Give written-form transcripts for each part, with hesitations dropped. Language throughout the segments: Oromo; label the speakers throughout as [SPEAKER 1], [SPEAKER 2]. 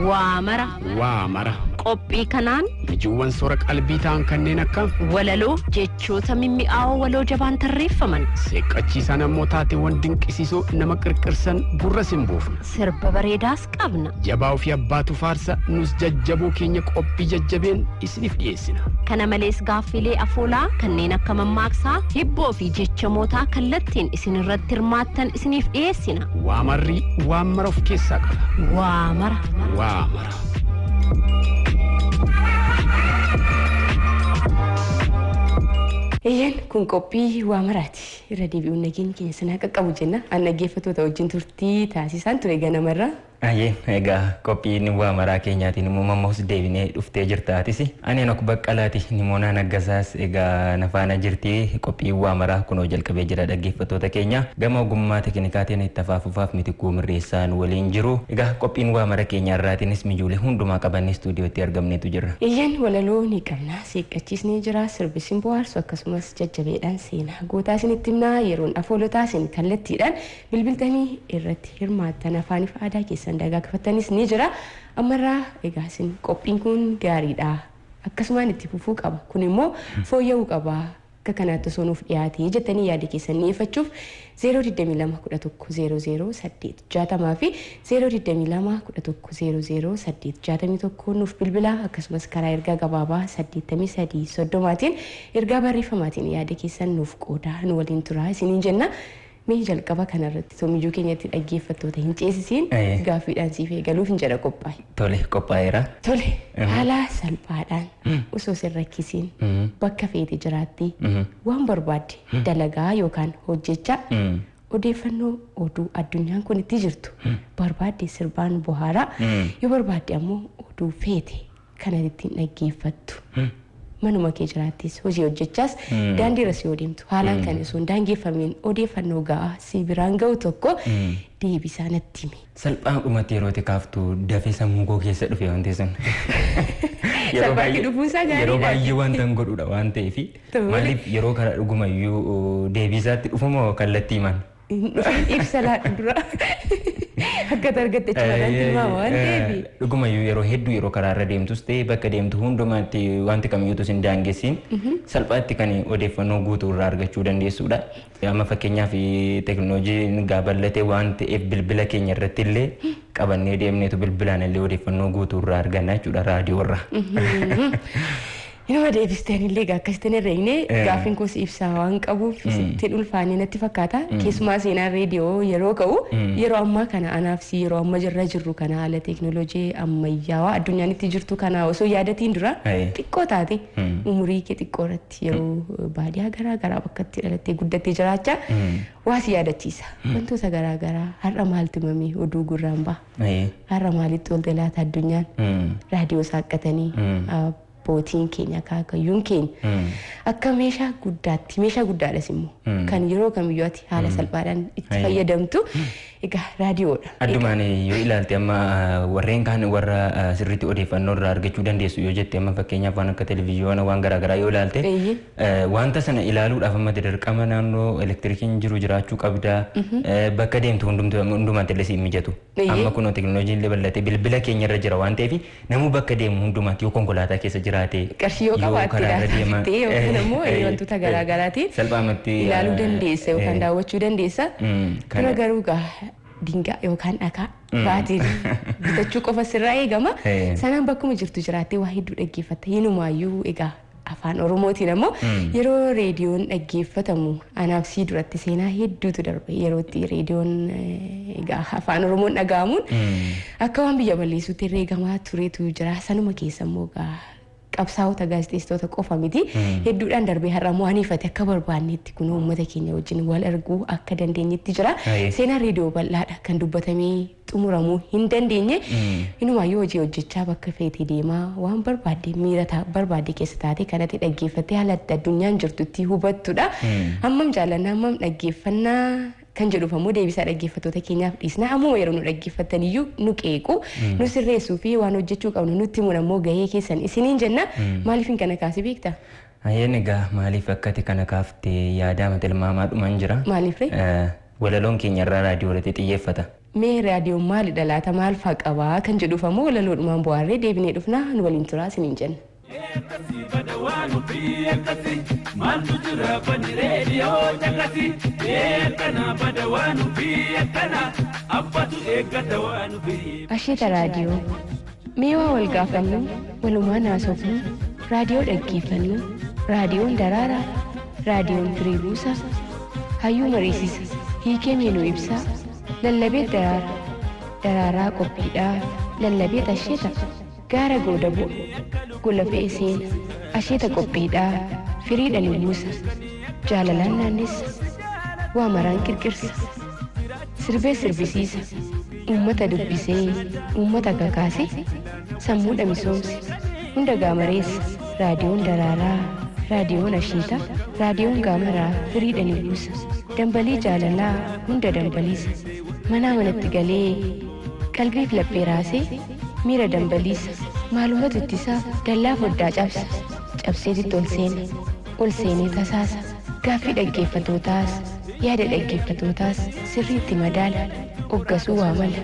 [SPEAKER 1] Waa mara.
[SPEAKER 2] Waa mara.
[SPEAKER 1] Qophii kanaan
[SPEAKER 2] Mijuuwwan soora qalbii ta'an kanneen akka
[SPEAKER 1] walaloo jechoota mimmi'aawoo waloo jabaan tarreeffaman
[SPEAKER 2] seeqqachiisaan ammoo taateewwan dinqisiisoo nama qirqirsan gurra simbuufna.
[SPEAKER 1] Sirba bareedaas qabna.
[SPEAKER 2] Jabaa ofii abbaatu faarsa, nus jajjaboo keenya qophii jajjabeen isiniif dhiyeessina.
[SPEAKER 1] Kana malees gaaffilee afoolaa kanneen akka mammaaksaa, hibboo fi jechamootaa kallattiin isin irratti hirmaattan isiniif dhiyeessina.
[SPEAKER 2] Waa marri waan mara of keessaa qaba.
[SPEAKER 1] Waa mara.
[SPEAKER 2] Waa mara.
[SPEAKER 3] Eeyyeen, kun qophii waa maraati. Irra deebi'uun nageenya keenya sanaa qaqqabu jenna. An dhaggeeffattoota wajjin turtii taasisaan ture ganamarraa.
[SPEAKER 4] Ayyee, egaa qophiin waa maraa keenyaatiin immoo mammaus deebinee dhuftee jirta atis. Ani Anok Baqqalaati, Nimoonaa Naggasaas egaa na faana jirti. Qophiin waa maraa kunoo jalqabee jira dhaggeeffattoota keenya. Gama ogummaa teknikaatiin itti afaafufaaf Mitikuu Mirreessaa nu waliin jiru. Egaa qophiin waa mara keenya irraatiinis mijuulee hundumaa qabannee istuudiyootti argamneetu jirra.
[SPEAKER 3] Eeyyeen, walaloo ni qabna, seeqqachiisni jira, sirbi sin bohaarsu, akkasumas jajjabeedhaan seenaa gootaa isinitti himna. Yeroon afoolotaa isin kallattiidhaan bilbiltanii irratti hirmaattan, afaaniif aadaa keessan dagaagfattanis ni jira. Ammarraa egaa isin qophiin kun gaariidha, akkasumaan itti fufuu qaba, kun immoo fooyya'uu qaba, akka kanaatti osoo nuuf dhiyaatee jettanii yaada keessan dhiyeeffachuuf 022 11 00 860 fi 022 11 00 861 nuuf bilbilaa, akkasumas karaa ergaa gabaabaa 83 30tiin ergaa barreeffamaatiin yaada keessan nuuf qoodaa, nu waliin turaa isiniin jenna. Mee jalqaba kanarratti tomijuu keenyatti dhaggeeffattoota hin ceesisiin gaaffiidhaan siif eegaluuf hin jedha, qophaa'e.
[SPEAKER 4] Tole, qophaa'eera.
[SPEAKER 3] Tole, haala salphaadhaan osoo sin rakkisiin bakka feete jiraattee waan barbaadde dalagaa yookaan hojjechaa odeeffannoo oduu addunyaan kun itti jirtu, barbaadde sirbaan bohaaraa, yoo barbaadde ammoo oduu feete kana ittiin dhaggeeffattu, manuma kee jiraattis, hojii hojjechaas, daandii irra si yoo deemtu, haalaan kan osoo hin daangeffamiin odeeffannoo ga'aa si biraan ga'u tokko deebisaa natti himi.
[SPEAKER 4] Salphaadhumatti yeroo itti kaaftu dafee sammuu koo keessa dhufe wanti sun.
[SPEAKER 3] Salphaatti dhufuun isaa gaariidha.
[SPEAKER 4] Yeroo baay'ee wanta hin godhudha waan ta'eef. Maaliif yeroo karaa dhugumayyuu deebii isaatti dhufumoo kallattii himan?
[SPEAKER 3] Hin dhufin, ibsa laadhu dura. Akka ati argatte jechuudha tilmaama waan ta'eef.
[SPEAKER 4] Dhugumayyuu yeroo hedduu yeroo karaa irra deemtus ta'e bakka deemtu hundumaatti wanti kamiyyuu sin daangessiin salphaatti kan odeeffannoo guutuu irraa argachuu dandeessudha. Amma fakkeenyaaf teekinooloojiin gaa bal'atee waan ta'eef bilbila keenya irratti illee qabannee deemneetu bilbilaan illee odeeffannoo guutuu irraa arganna jechuudha raadiyoo irraa.
[SPEAKER 3] Inuma deebisteen illee egaa akkasitti hin herreegne, gaaffiin koos ibsaa waan qabuuf sitti ulfaanne natti fakkaata. Keessumaa seenaan reediyoo yeroo ka'u, yeroo ammaa kana anaaf si yeroo amma jirra jirru kana, haala teekinooloojii ammayyaawaa addunyaan itti jirtu kana osoo yaadatiin dura xiqqoo taate umurii kee xiqqoo irratti yeroo baadiyyaa garaa garaa bakka itti dhalattee guddattee jiraachaa waa si yaadachiisa. Wantoota garaa garaa, har'a maaltu himame, oduu gurraan ba'a. Har'a maalitti oolte laata addunyaan? Raadiyoo saaqqatanii abbootiin keenya, akaakayyuun keenya akka meeshaa guddaatti, meeshaa guddaadhas immoo, kan yeroo kamiyyuu ati haala salphaadhaan itti fayyadamtu egaa raadiyoodha.
[SPEAKER 4] Addumaan yoo ilaalte amma warreen kaan warra sirriitti odeeffannoo irraa argachuu dandeessu yoo jette, amma fakkeenyaaf waan akka televiziyoona waan garaagaraa yoo ilaalte, wanta sana ilaaluudhaaf amma dirqama naannoo elektirikiin jiru jiraachuu qabda, bakka deemtu hundumaatti illee si mijatu. Amma kun teekinooloojiin illee bal'atee bilbila keenya irra jira waan ta'eef namuu bakka deemu hundumaatti yoo konkolaataa keessa jiraate,
[SPEAKER 3] qarshii yoo qabaatte,
[SPEAKER 4] karaarra deema
[SPEAKER 3] bittee yookaan ammoo wantoota garaagaraatiin
[SPEAKER 4] salphaamatti
[SPEAKER 3] ilaaluu dandeessa yookaan daawwachuu dandeessa. Dura garuu gaa dingaa yookaan dhakaa baatirii bitachuu qofa sirraa eegama. Sanaan bakkuma jirtu jiraattee waa hedduu dhaggeeffatta. Inumaayyuu egaa afaan Oromootiin ammoo yeroo reediyoon dhaggeeffatamu anaaf sii duratti seenaa hedduutu darbe. Yeroo itti reediyoon egaa afaan Oromoon dhaga'amuun akka waan biyya balleessuutti herreegamaa turetu jira. Sanuma keessa immoo egaa qabsaa'ota gaazexeessitoota qofa miti. Hedduudhaan darbee har'a immoo aniifate akka barbaannetti kun uummata keenya wajjin wal arguu akka dandeenyetti jira. Seenaan reediyoo bal'aadha, kan dubbatamee xumuramuu hin dandeenye. Inumaayyuu hojii hojjechaa, bakka feete deemaa, waan barbaadde miira barbaadde keessa taate kanatti dhaggeeffattee haala addunyaan jirtutti hubattudha. Hammam jaallannaa, hammam dhaggeeffannaa kan jedhuuf ammoo deebisaa dhaggeeffattoota keenyaaf dhiisna. Ammuma yeroo nu dhaggeeffattan iyyuu nu qeequ, nu sirreessuu fi waan hojjechuu qabnu nutti himuun ammoo gahee keessan isiniin jenna. Maaliifin kana kaasee beektaa?
[SPEAKER 4] Ayyeen, egaa maaliif akkati kana kaaftee yaadama tilmaamaa dhuman jira.
[SPEAKER 3] Maaliif ree?
[SPEAKER 4] Walaloon keenya irraa raadiyoo irratti xiyyeeffata.
[SPEAKER 3] Mee raadiyoon maalidha laata, maal faa qabaa kan jedhuuf ammoo walaloodhumaan bu'aarree deebinee dhufnaa, nu waliin turaa isiniin jenna.
[SPEAKER 5] Maaltu jira bani reediyoo caqasi, akkana bada waan ofii, akkana abbatu eeggata waan ofii.
[SPEAKER 3] Asheeta raadiyoo. Mee waa wal gaafannu, walumaan haasofnu, raadiyoo dhaggeeffannu. Raadiyoon daraaraa, raadiyoon firii buusa, hayyuu mariisisa, hiikee meenuu ibsaa, lallabee daraara, daraaraa qophiidhaa, lallabee asheeta, gaara gooda bu'a, gola fe'e seena, asheeta qophiidhaa, firiidha nu buusa, jaalalaan naannessa, waa maraan qirqirsa, sirbee sirbisiisa, uummata dubbisee, uummata kakaase, sammuudha misoomse, hunda gaamareessa. Raadiyoon daraaraa, raadiyoon asheeta, raadiyoon gaamaraa firiidha ni buusa, dambalii jaalalaa hunda dambaliisa, manaa manatti galee qalbiif laphee raasee miira dambaliisa, maalumatu ittisaa dallaa foddaa cabsa, cabseetitti ol seena, ol seenee tasaasa, gaaffii dhaggeeffatootaas yaada dhaggeeffatootaas sirriitti madaala, oggasuu waa mala.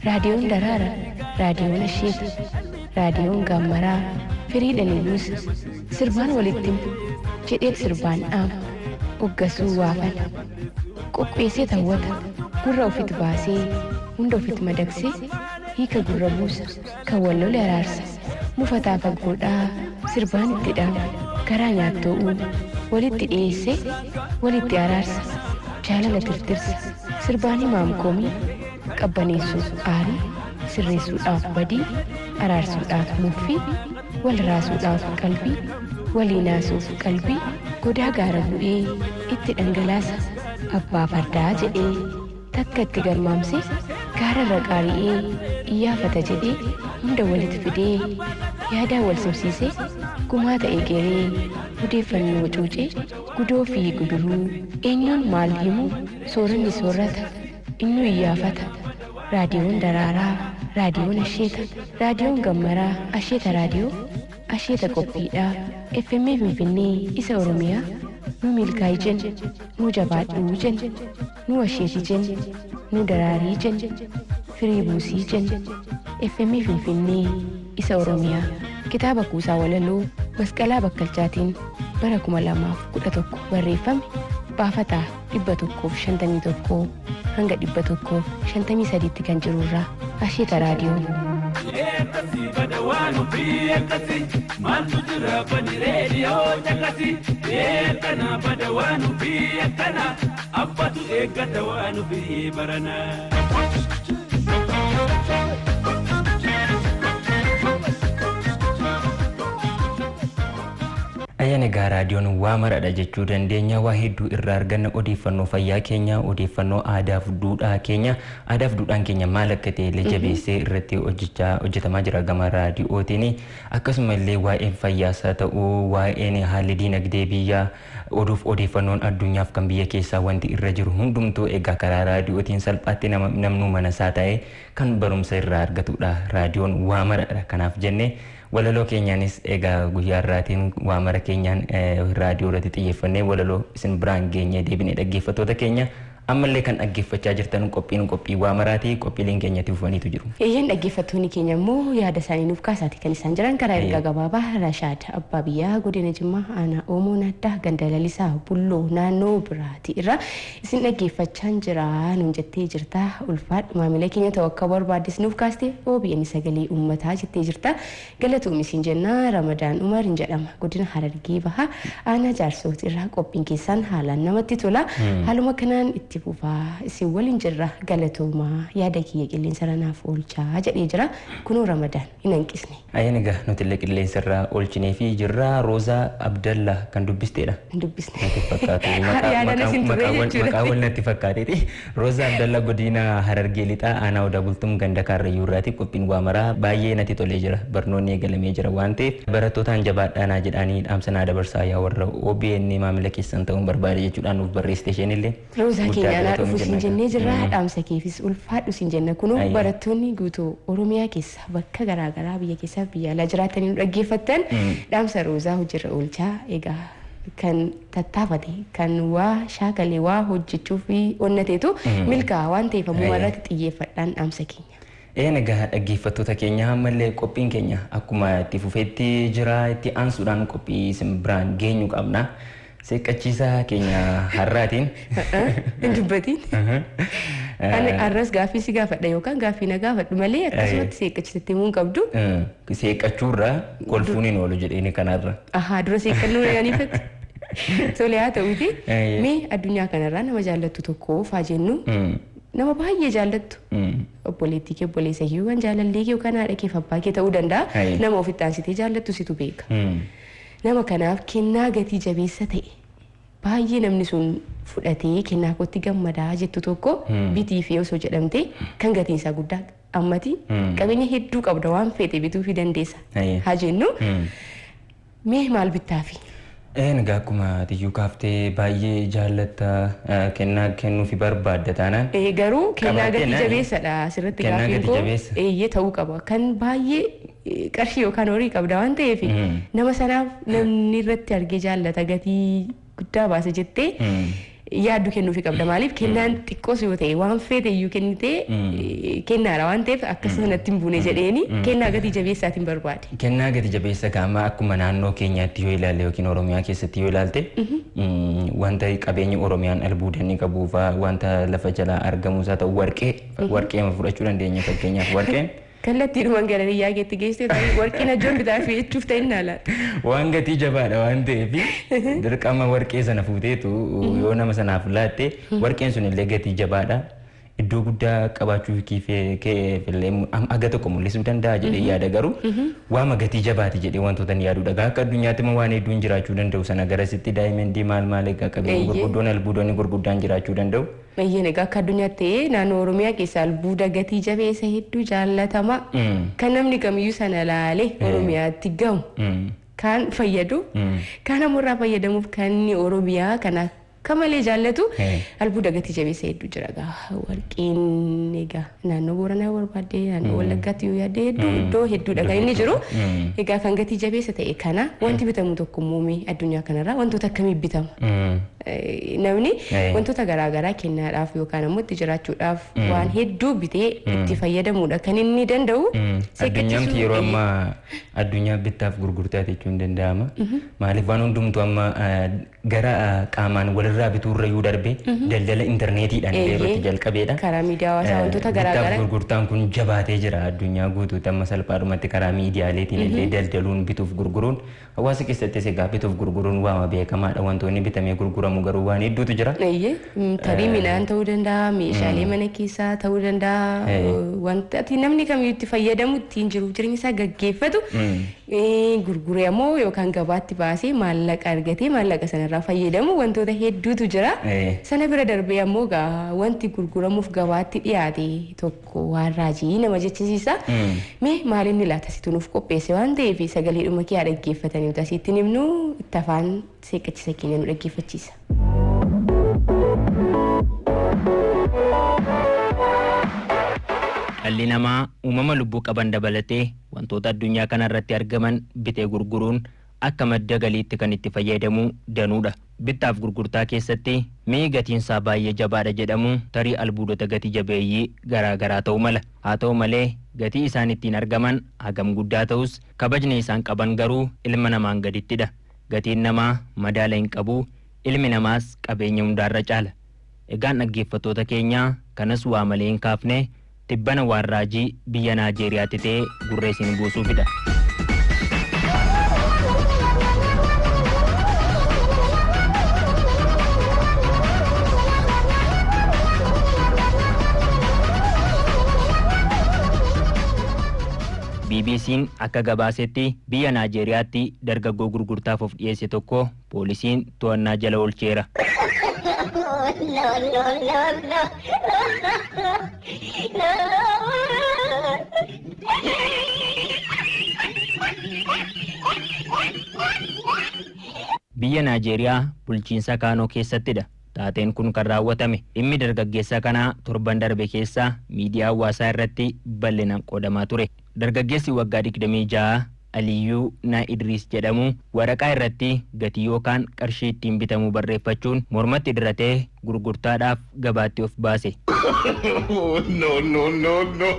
[SPEAKER 3] Raadiyoon daraara, raadiyoon asheeta, raadiyoon gaammaraa firiidha ni buusa, sirbaan walitti hima jedheet sirbaan dhaama, oggasuu waafala, qopheessee tawwata, gurra ofitti baasee hunda ofitti madaqsee hiika gurra buusa, kan wal lole araarsa, mufataa fagoodhaa sirbaan itti dhaama, garaa nyaattoo uuma, walitti dhiyeessee walitti araarsa, jaalala tirtirsa, sirbaan himaam komii, qabbaneessuuf aarii, sirreessuudhaaf badii, araarsuudhaaf muffii, wal raasuudhaaf qalbii, walii naasuuf qalbii, godaa gaara bu'ee itti dhangalaasa, abbaa fardaa jedhee takka itti garmaamsee gaararra qaari'ee iyyaafata jedhee hunda walitti fidee yaadaan wal simsiisee gumaa ta'e geree odeeffannoo cuucee gudoo fi guduruu eenyuun maal himu, sooranni soorata, innuu iyyaafata. Raadiyoon daraaraa, raadiyoon asheeta, raadiyoon gammaraa, asheeta raadiyoo, asheeta qophiidhaa, FM Finfinnee isa Oromiyaa, nu milkaa'i jenne, nu jabaadhuu jenne, nu asheeti jenne, nu daraarii jenne, firii buusii jenne, FM Finfinnee isa Oromiyaa. Kitaaba kuusaa walaloo Masqalaa Bakkalchaatiin bara 2011 barreeffame, baafataa 151 hanga 153tti kan jirurraa asheeta raadiyoo.
[SPEAKER 5] Akkasi bada waan ofii, akkasi maaltu jira bani reediyoo caqasi, akkana bada waan ofii, akkana abbatu eeggata waan ofii barana.
[SPEAKER 4] Ayyaan, egaa raadiyoon waa maradha jechuu dandeenya. Waa hedduu irraa arganna: odeeffannoo fayyaa keenya, odeeffannoo aadaaf duudhaa keenya, aadaaf duudhaan keenya maal akka ta'e illee jabeessee irratti hojjechaa hojjetamaa jira gama raadiyootiin. Akkasuma illee waa'een fayyaas haa ta'u, waa'een haalli diinagdee biyyaa, oduuf odeeffannoon addunyaaf kan biyya keessaa wanti irra jiru hundumtuu egaa karaa raadiyootiin salphaatti nama namnuu mana isaa taa'ee kan barumsa irraa argatudha. Raadiyoon waa maradha kanaaf jennee walaloo keenyaanis egaa guyyaa irraatiin waa mara keenyaan raadiyoo irratti xiyyeeffannee walaloo isin biraan geenyee deebinee. Dhaggeeffattoota keenya, ammallee kan dhaggeeffachaa jirtan qophiin qophii waa maraati. Qophiileen keenyatti fufaniitu jiru.
[SPEAKER 3] Eeyyeen, dhaggeeffattoonni keenya immoo yaada isaanii nuuf kaasaati kan isaan jiran karaa ergaa gabaabaa. Rashaad Abbaa Biyyaa, godina Jimmaa, aanaa Oomoo Naaddaa, ganda Lalisaa Bulloo naannoo biraati irraa isin dhaggeeffachaan jira nuun jettee jirta. Ulfaadhu, maamila keenya ta'u akka barbaaddes nuuf kaaste. OBN sagalee uummataa jettee jirta, galatoom isin jenna. Ramadaan Umar hin jedhama, godina Harargee Bahaa, aanaa Jaarsooti irraa. Qophiin keessaan haalaan namatti tola, haaluma kanaan itti fufaa, isin waliin jirra, galatoomaa, yaada kiyya qilleensa ranaaf oolchaa jedhee jira. Kunoo Ramadaan hin hanqisne.
[SPEAKER 4] Ayyaan, egaa nuti illee qilleensa irraa oolchinee fi jirra. Roozaa Abdallaa kan dubbisteedha.
[SPEAKER 3] Hin dubbisne.
[SPEAKER 4] Natti fakkaatu.
[SPEAKER 3] Yaadaan isin ture jechuudha.
[SPEAKER 4] Maqaa wal natti fakkaateeti. Roozaa Abdallaa, godina Harargee Lixaa, aanaa Odaa Bultum, ganda Kaarrayyuu irraati. Qophiin waa maraa baay'ee natti tolee jira. Barnoonni eegalamee jira waan ta'eef barattootaan jabaadhaa naa jedhaanii dhaamsa naa dabarsaa, yaa warra OBN maamila keessan ta'uun barbaade jechuudhaan nuuf barreessite isheen illee.
[SPEAKER 3] Roozaa
[SPEAKER 4] Guddaa
[SPEAKER 3] Keenya anaa
[SPEAKER 4] galatoomi
[SPEAKER 3] dhufu siin
[SPEAKER 4] jenna.
[SPEAKER 3] Jennee jirra, dhaamsa keefis ulfaadhu siin jenna. Kunoo barattoonni guutuu Oromiyaa keessa bakka garaagaraa biyya keessaa biyya alaa jiraatanii nu dhaggeeffattan, dhaamsa Roozaa hojiirra oolchaa. Egaa kan tattaafate, kan waa shaakalee, waa hojjechuu fi onnateetu milkaa waan ta'eef ammuma irratti xiyyeeffadhaan dhaamsa keenya.
[SPEAKER 4] Een, egaa dhaggeeffattoota keenya, ammallee qophiin keenya akkuma itti fufeetti jira. Itti aansuudhaan qophii isin biraan geenyu qabna. Seeqqachiisaa keenya har'aatiin.
[SPEAKER 3] Hin dubbatiin. Ani har'as gaaffii si gaafadha yookaan gaaffii na gaafadhu malee akkasumatti seeqqachiisatti himuu hin qabdu.
[SPEAKER 4] Seeqqachuurra kolfuun hin oolu jedheeni kanarra.
[SPEAKER 3] Ahaa, dura seeqqannoo yaaniifatti. Tole, haa ta'uuti. Mee addunyaa kanarraa nama jaallattu tokko faa jennu, nama baay'ee jaallattu. Obboleettii kee, obboleessa kee yookaan jaalallee kee yookaan haadha kee fi abbaa kee ta'uu danda'a. Nama ofitti aansitee jaallattu situ beeka. Nama kanaaf kennaa gatii jabeessa ta'e, baay'ee namni sun fudhatee kennaa kootti gammadaa jettu tokko bitii fi osoo jedhamte, kan gatiin isaa guddaa, ammati qabeenya hedduu qabda, waan feete bituu fi dandeessa. Haa jennu. Mee maal bittaafi?
[SPEAKER 4] Een, egaa akkuma tiyyuu kaaftee baay'ee jaallatta, kennaa kennuufi barbaadda taanaan.
[SPEAKER 3] Garuu kennaa
[SPEAKER 4] Qabattee
[SPEAKER 3] gatii
[SPEAKER 4] naan?
[SPEAKER 3] jabeessadha asirratti
[SPEAKER 4] Kennaa
[SPEAKER 3] gaaffiin
[SPEAKER 4] gati
[SPEAKER 3] koo
[SPEAKER 4] jabeessa.
[SPEAKER 3] Eeyyee, ta'uu qaba. Kan baay'ee qarshii yookaan horii qabda waan ta'eef, nama sanaaf namni irratti argee jaallata, gatii guddaa baasa jettee yaaddu kennuufi qabda. Maaliif, kennaan xiqqoos yoo ta'e, waan feete iyyuu kennitee kennaadha waan ta'eef, akka sanatti hin buune jedheeni kennaa gatii jabeessaatiin barbaade.
[SPEAKER 4] Kennaa gati jabeessa qaamaa akkuma naannoo keenyaatti yoo ilaalle yookiin Oromiyaa keessatti yoo ilaalte, wanta qabeenyi Oromiyaan albuudanni qabuu fa'aa, wanta lafa jalaa argamus haa ta'u, warqee, warqee fudhachuu dandeenya. Fakkeenyaaf warqeen
[SPEAKER 3] Kallattiidhumaan gara biyyaa keetti geessitee ta'e, warqii najoon bitaa fi jechuuf ta'e inni laata.
[SPEAKER 4] Waan gatii jabaadha waan ta'eef, dirqama warqee sana fuuteetu yoo nama sanaaf laatte, warqeen sun illee gatii jabaadha. Iddoo guddaa qabaachuu keef illee haga tokko mul'isuu danda'a jedhee yaada, garuu waama gatii jabaati jedhee wantoota ni yaadudha. Akka addunyaatti immoo waan hedduun jiraachuu danda'u, sana garasitti diamondii maal maal, egaa qabeenya gurguddoon, albuudonni gurguddaan jiraachuu danda'u.
[SPEAKER 3] Bayyeen, egaa akka addunyaatti ta'ee naannoo Oromiyaa keessa albuuda gatii jabeessa hedduu jaallatama. Kan namni kamiyyuu sana laalee Oromiyaatti gamu. Kan fayyadu, kan ammoo irraa fayyadamuuf kan inni Oromiyaa kana akka malee jaallatu, albuuda gatii jabeessa hedduu jira egaa. Warqeen egaa naannoo Booranaa barbaadde, naannoo Wallaggaatti yoo yaadde, hedduu, iddoo hedduudha kan inni jiru. Egaa kan gatii jabeessa ta'e kana wanti bitamu tokko immoo addunyaa kanarraa wantoota akkamii bitama? Namni wantoota garaagaraa kennaadhaaf yookaan ammoo itti jiraachuudhaaf waan hedduu bitee itti fayyadamuudha kan inni danda'u.
[SPEAKER 4] Addunyaan yeroo ammaa addunyaa bittaaf gurgurtaa jechuun danda'ama. Maaliif, waan hundumtuu amma gara qaamaan walirraa bituurra yoo darbe, daldala intarneetiidhaan illee irratti jalqabeedha.
[SPEAKER 3] Karaa miidiyaa hawaasaa wantoota
[SPEAKER 4] Bittaaf
[SPEAKER 3] garaagaraa.
[SPEAKER 4] gurgurtaan kun jabaatee jira addunyaa guutuutti. Amma salphaadhumatti karaa miidiyaaleetiin illee daldaluun, bituuf gurguruun, hawaasa keessattis egaa bituuf gurguruun waama beekamaadha. Wantoonni bitamee gurguramu garuu waan hedduutu jira.
[SPEAKER 3] Eeyyee, tarii midhaan ta'uu danda'a, meeshaalee mana keessaa ta'uu danda'a, wanta ati namni kamiyyuu itti fayyadamu, ittiin jiruuf jireenya isaa gaggeeffatu, gurguree ammoo yookaan gabaatti baasee maallaqa argatee maallaqa sanarraa fayyadamu wantoota hedduutu jira. Sana bira darbee ammoo gaa wanti gurguramuuf gabaatti dhiyaate tokko waan raajii nama jechisiisa. Mee maalinni laata situ nuuf qopheesse waan ta'eef, sagaleedhuma kee haa dhaggeeffatanii nuti asitti himnu, itti afaan seeqqachisa keenya nu dhaggeeffachiisa.
[SPEAKER 6] Dhalli namaa uumama lubbuu qaban dabalatee wantoota addunyaa kana irratti argaman bitee gurguruun akka madda galiitti kan itti fayyadamu danuudha. Bittaaf gurgurtaa keessatti mi'i gatiinsaa baay'ee jabaadha jedhamu tarii albuudota gatii jabeeyyii garaa garaa ta'uu mala. Haa ta'u malee, gatii isaan ittiin argaman hagam guddaa ta'us, kabajni isaan qaban garuu ilma namaan gadittidha. Gatiin namaa madaala hin qabu, ilmi namaas qabeenya hundaarra caala. Egaan dhaggeeffattoota keenyaa, kanas waa malee hin kaafne. Tibbana waan raajii biyya Naajeeriyaatti ta'e gurra isin buusuufidha. BBC'n akka gabaasetti, biyya Naajeeriyaatti dargaggoo gurgurtaaf of dhiyeesse tokko poolisiin to'annaa jala oolcheera.
[SPEAKER 7] No, no, no, no. No.
[SPEAKER 6] Biyya Naajeeriyaa bulchiinsa Kaanoo keessattidha. Taateen kun kan raawwatame. Dhimmi dargaggeessa kanaa torban darbe keessa miidiyaa hawaasaa irratti bal'inaan qoodamaa ture. Dargaggeessi waggaa 26 Aliyyuu Naa Idriis jedhamu waraqaa irratti gatii yookaan qarshii ittiin bitamu barreeffachuun mormatti diratee gurgurtaadhaaf gabaatti of baase.
[SPEAKER 8] No, no, no, no.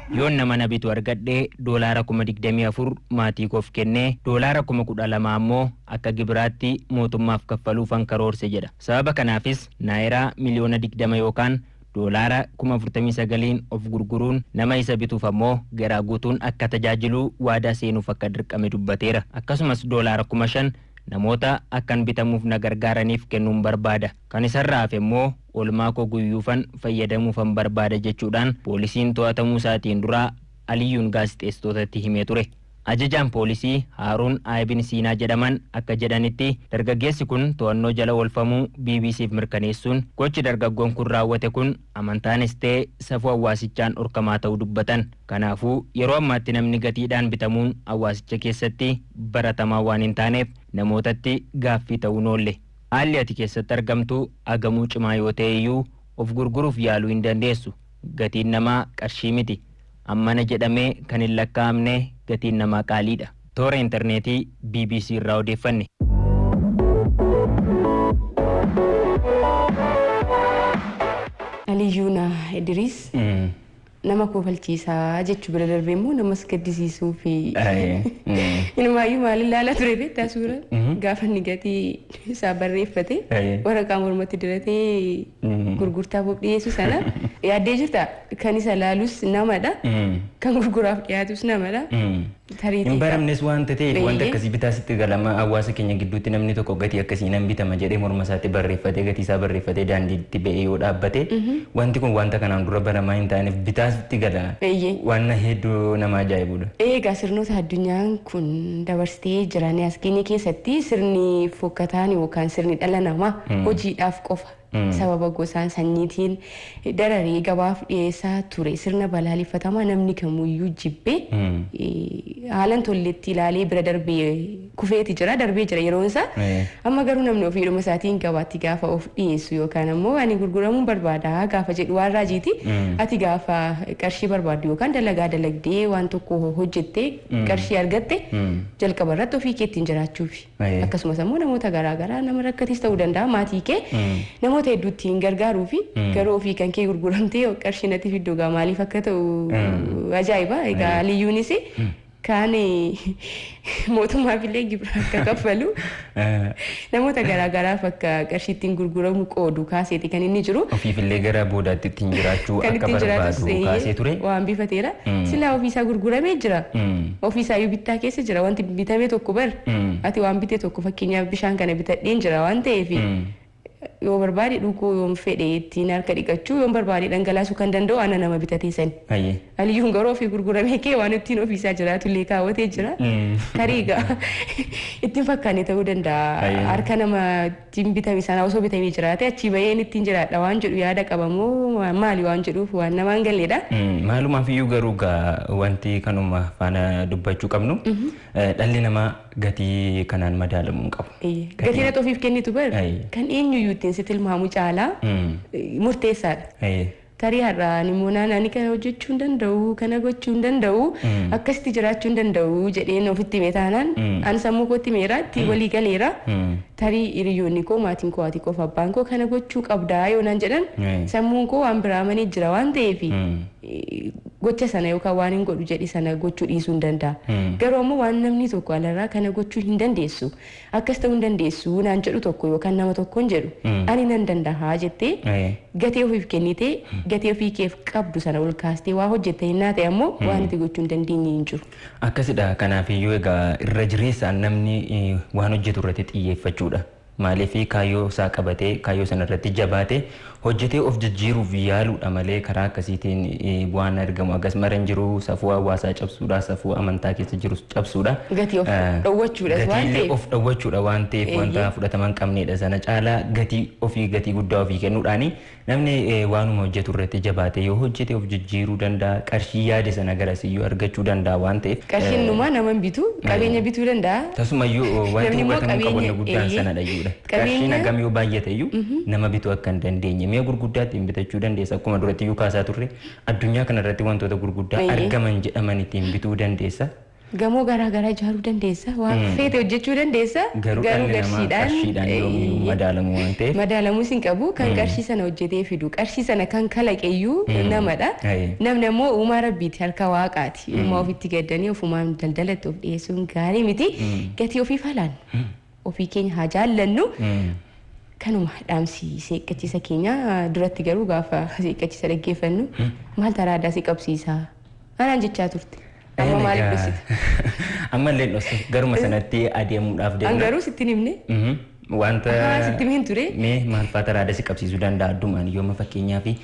[SPEAKER 6] Yoon nama na bitu argadhee $24,000 maatii koof kennee $12,000 ammoo akka gibiraatti mootummaaf kaffaluufan karoorse jedha. Sababa kanaafis naayiraa 20,000,000 yookaan $49,000 of gurguruun nama isa bituuf ammoo garaa guutuun akka tajaajilu waadaa seenuuf akka dirqame dubbateera. Akkasumas $5,000 namoota akkan bitamuuf na gargaaraniif kennuun barbaada. Kan isarraa hafe immoo oolmaa koo guyyuufan fayyadamuufan barbaada jechuudhaan poolisiin to'atamuu isaatiin dura Aliyyuun gaazexeessitootatti himee ture. Ajajaan poolisii Haaruun Aayibin Siinaa jedhaman akka jedhanitti dargaggeessi kun to'annoo jala oolfamuu BBCf mirkaneessuun gochi dargaggoon kun raawwate kun amantaanis ta'e safuu hawaasichaan dhorkamaa ta'uu dubbatan. Kanaafuu yeroo ammaatti namni gatiidhaan bitamuun hawaasicha keessatti baratamaa waan hin taaneef namootatti gaaffii ta'uun oolle. Haalli ati keessatti argamtu hagamuu cimaa yoo ta'e iyyuu of gurguruuf yaaluu hin dandeessu. Gatiin namaa qarshii miti. Ammana jedhamee kan hin lakkaa'amne gatiin namaa qaaliidha. Toora intarneetii BBC irraa odeeffanne.
[SPEAKER 3] Aliyyuuna Idriis nama kofalchiisaa jechuu bira darbee immoo namas gaddisiisuu fi inumaayyuu maal ilaalaa ture beektaa suuraan gaafa inni gatii isaa barreeffate waraqaa mormatti diratee gurgurtaaf of dhiyeessu sana yaaddee jirta. Kan isa laalus namadha. Kan gurguraaf dhiyaatus namadha. Tariitii
[SPEAKER 4] Hin baramnes waanta ta'eef wanta akkasii bitaa sitti galama hawaasa keenya gidduutti namni tokko gatii akkasii nan bitama jedhee morma isaatti barreeffatee gatii isaa barreeffatee daandiitti ba'ee yoo dhaabbate wanti kun wanta kanaan dura baramaa hin taaneef bitaa sitti gala. Waan hedduu nama ajaa'ibudha.
[SPEAKER 3] Egaa sirnoota addunyaan kun dabarsitee jiran as keenya keessatti sirni fokkataan yookaan sirni dhala namaa hojiidhaaf qofa sababa gosaan sanyiitiin dararee gabaaf dhiyeessaa ture sirna balaaleffatamaa namni kamuyyuu jibbee haalan tolletti ilaalee bira darbee kufeeti jira darbee jira yeroon isaa. Amma garuu namni ofiidhuma isaatiin gabaatti gaafa of dhiyeessu yookaan ammoo ani gurguramuun barbaada gaafa jedhu waan raajiiti. Ati gaafa qarshii barbaaddu yookaan dalagaa dalagdee waan tokko hojjettee qarshii argatte jalqaba irratti ofii keettiin jiraachuufi. Akkasumas ammoo namoota garaagaraa nama rakkatis ta'uu danda'a maatii kee namoota hedduutti hin gargaaruufi garuu ofii kan kee gurguramtee qarshii natti fidduu gaa maaliif akka ta'u ajaa'iba. Egaa Aliyyuunis kaan mootummaaf illee gibira akka kaffalu namoota garaagaraaf akka qarshii ittiin gurguramu qoodu kaaseeti kan inni jiru.
[SPEAKER 4] Ofiif illee gara boodaatti ittiin jiraachuu akka barbaadu kaasee ture.
[SPEAKER 3] Waan bifateera. Silaa ofiisaa gurguramee jira. Ofiisaa iyyuu bittaa keessa jira. Wanti bitame tokko bar. Ati waan bite tokko fakkeenyaaf bishaan kana bitadheen jira waan ta'eef yoo barbaade dhuguu yoo fedhe ittiin harka dhiqachuu yoo barbaade dhangalaasuu kan danda'u ana nama bitatee sani. Aliyyuun garuu ofii gurguramee kee waan ittiin ofiisaa jiraatu illee kaawwatee jira. Tarii egaa ittiin fakkaanne ta'uu danda'a. Harka nama ittiin bitame sana osoo bitamee jiraate achii baheen ittiin jiraadha waan jedhu yaada qabamoo maali waan jedhuuf waan nama hin galleedha.
[SPEAKER 4] Maalumaaf iyyuu garuu gaa wanti kanuma faana dubbachuu qabnu dhalli namaa gatii kanaan madaalamuu hin qabu.
[SPEAKER 3] Gatii irratti ofiif kennitu bar kan eenyuyyuu ittiin si tilmaamu caalaa murteessaadha. Tarii har'aan immoo ani kana hojjechuu hin danda'u, kana gochuu hin danda'u, akkasitti jiraachuu hin danda'u jedheen ofitti hime taanaan ani sammuu kootti himeera, itti walii galeera. Tarii hiriyoonni koo, maatiin koo, haati koo fi abbaan koo kana gochuu qabdaa yoo naan jedhan sammuun koo waan biraa amanee jira waan ta'eef gocha sana yookaan waan hin godhu jedhe sana gochuu dhiisuu hin danda'a. Garuu ammoo waan namni tokko alarraa kana gochuu hin dandeessu, akkas ta'uu hin dandeessu naan jedhu tokko yookaan nama tokko hin jedhu ani nan danda'a jettee gatii ofiif kennitee gatii ofii keef qabdu sana ol kaastee waa hojjette hinnaa ta'e ammoo waan itti gochuu hin dandeenye hin jiru.
[SPEAKER 4] Akkasidha. Kanaafiyyuu egaa irra jireessaan namni waan hojjetu irratti xiyyeeffachuudha. Maaliif kaayyoo isaa qabatee kaayyoo sana irratti jabaatee Hojjetee of jijjiiruuf yaaluudha malee karaa akkasiitiin bu'aan argamu akkas mara hin jiru. Safuu hawaasaa cabsuudha, safuu amantaa keessa jirus cabsuudha.
[SPEAKER 3] Gatii of dhowwachuudhas waan
[SPEAKER 4] Gatiillee
[SPEAKER 3] ta'eef.
[SPEAKER 4] of dhowwachuudha waan ta'eef wanta fudhatama hin qabnedha. Sana caalaa gatii ofii, gatii guddaa ofii kennuudhaani namni waanuma hojjetu irratti jabaate yoo hojjete of jijjiiruu danda'a. Qarshii yaade sana garasiyyuu argachuu danda'a waan ta'eef.
[SPEAKER 3] Qarshiin numaa nama hin bitu, qabeenya bituu danda'a.
[SPEAKER 4] Tasumayyuu wanti
[SPEAKER 3] Namni immoo
[SPEAKER 4] hubatamuu qabu inni
[SPEAKER 3] qabeenya-
[SPEAKER 4] guddaan sanadha iyyuudha. Qarshiin hagam yoo baay'ate iyyuu nama bituu akka hin dandeenye, mi'a gurguddaa ittiin bitachuu dandeessa. Akkuma duratti iyyuu kaasaa turre, addunyaa kanarratti wantoota gurguddaa argaman jedhaman ittiin bituu dandeessa.
[SPEAKER 3] Gamoo garaa garaa ijaaruu dandeessa. Waan feete hojjechuu dandeessa.
[SPEAKER 4] Garuu dhalli namaa qarshiidhaan yoomiyyuu madaalamu waan ta'eef.
[SPEAKER 3] Madaalamuus hin qabu. Kan qarshii sana hojjetee fidu, qarshii sana kan kalaqe iyyuu namadha. Namni ammoo uumaa Rabbiiti, harka Waaqaati. Uumaa ofitti gaddanii ofumaan daldalatti of dhiyeessuun gaarii miti. Gatii ofii falaan ofii keenya haa jaallannu. Kanuma dhaamsi seeqqachiisa keenya. Duratti garuu gaafa seeqqachiisa dhaggeeffannu maal taraadaa si qabsiisa anaan jechaa turte. Amma maaliif dhoksite?
[SPEAKER 4] Ammallee dhoksu, garuma sanatti adeemuudhaaf
[SPEAKER 3] An
[SPEAKER 4] deemna.
[SPEAKER 3] garuu sitti hin himne.
[SPEAKER 4] Wanta
[SPEAKER 3] Ahaa, sitti himeen ture.
[SPEAKER 4] Mee maal fa'aa taraada si qabsiisuu danda'a addumaan yooma fakkeenyaa fi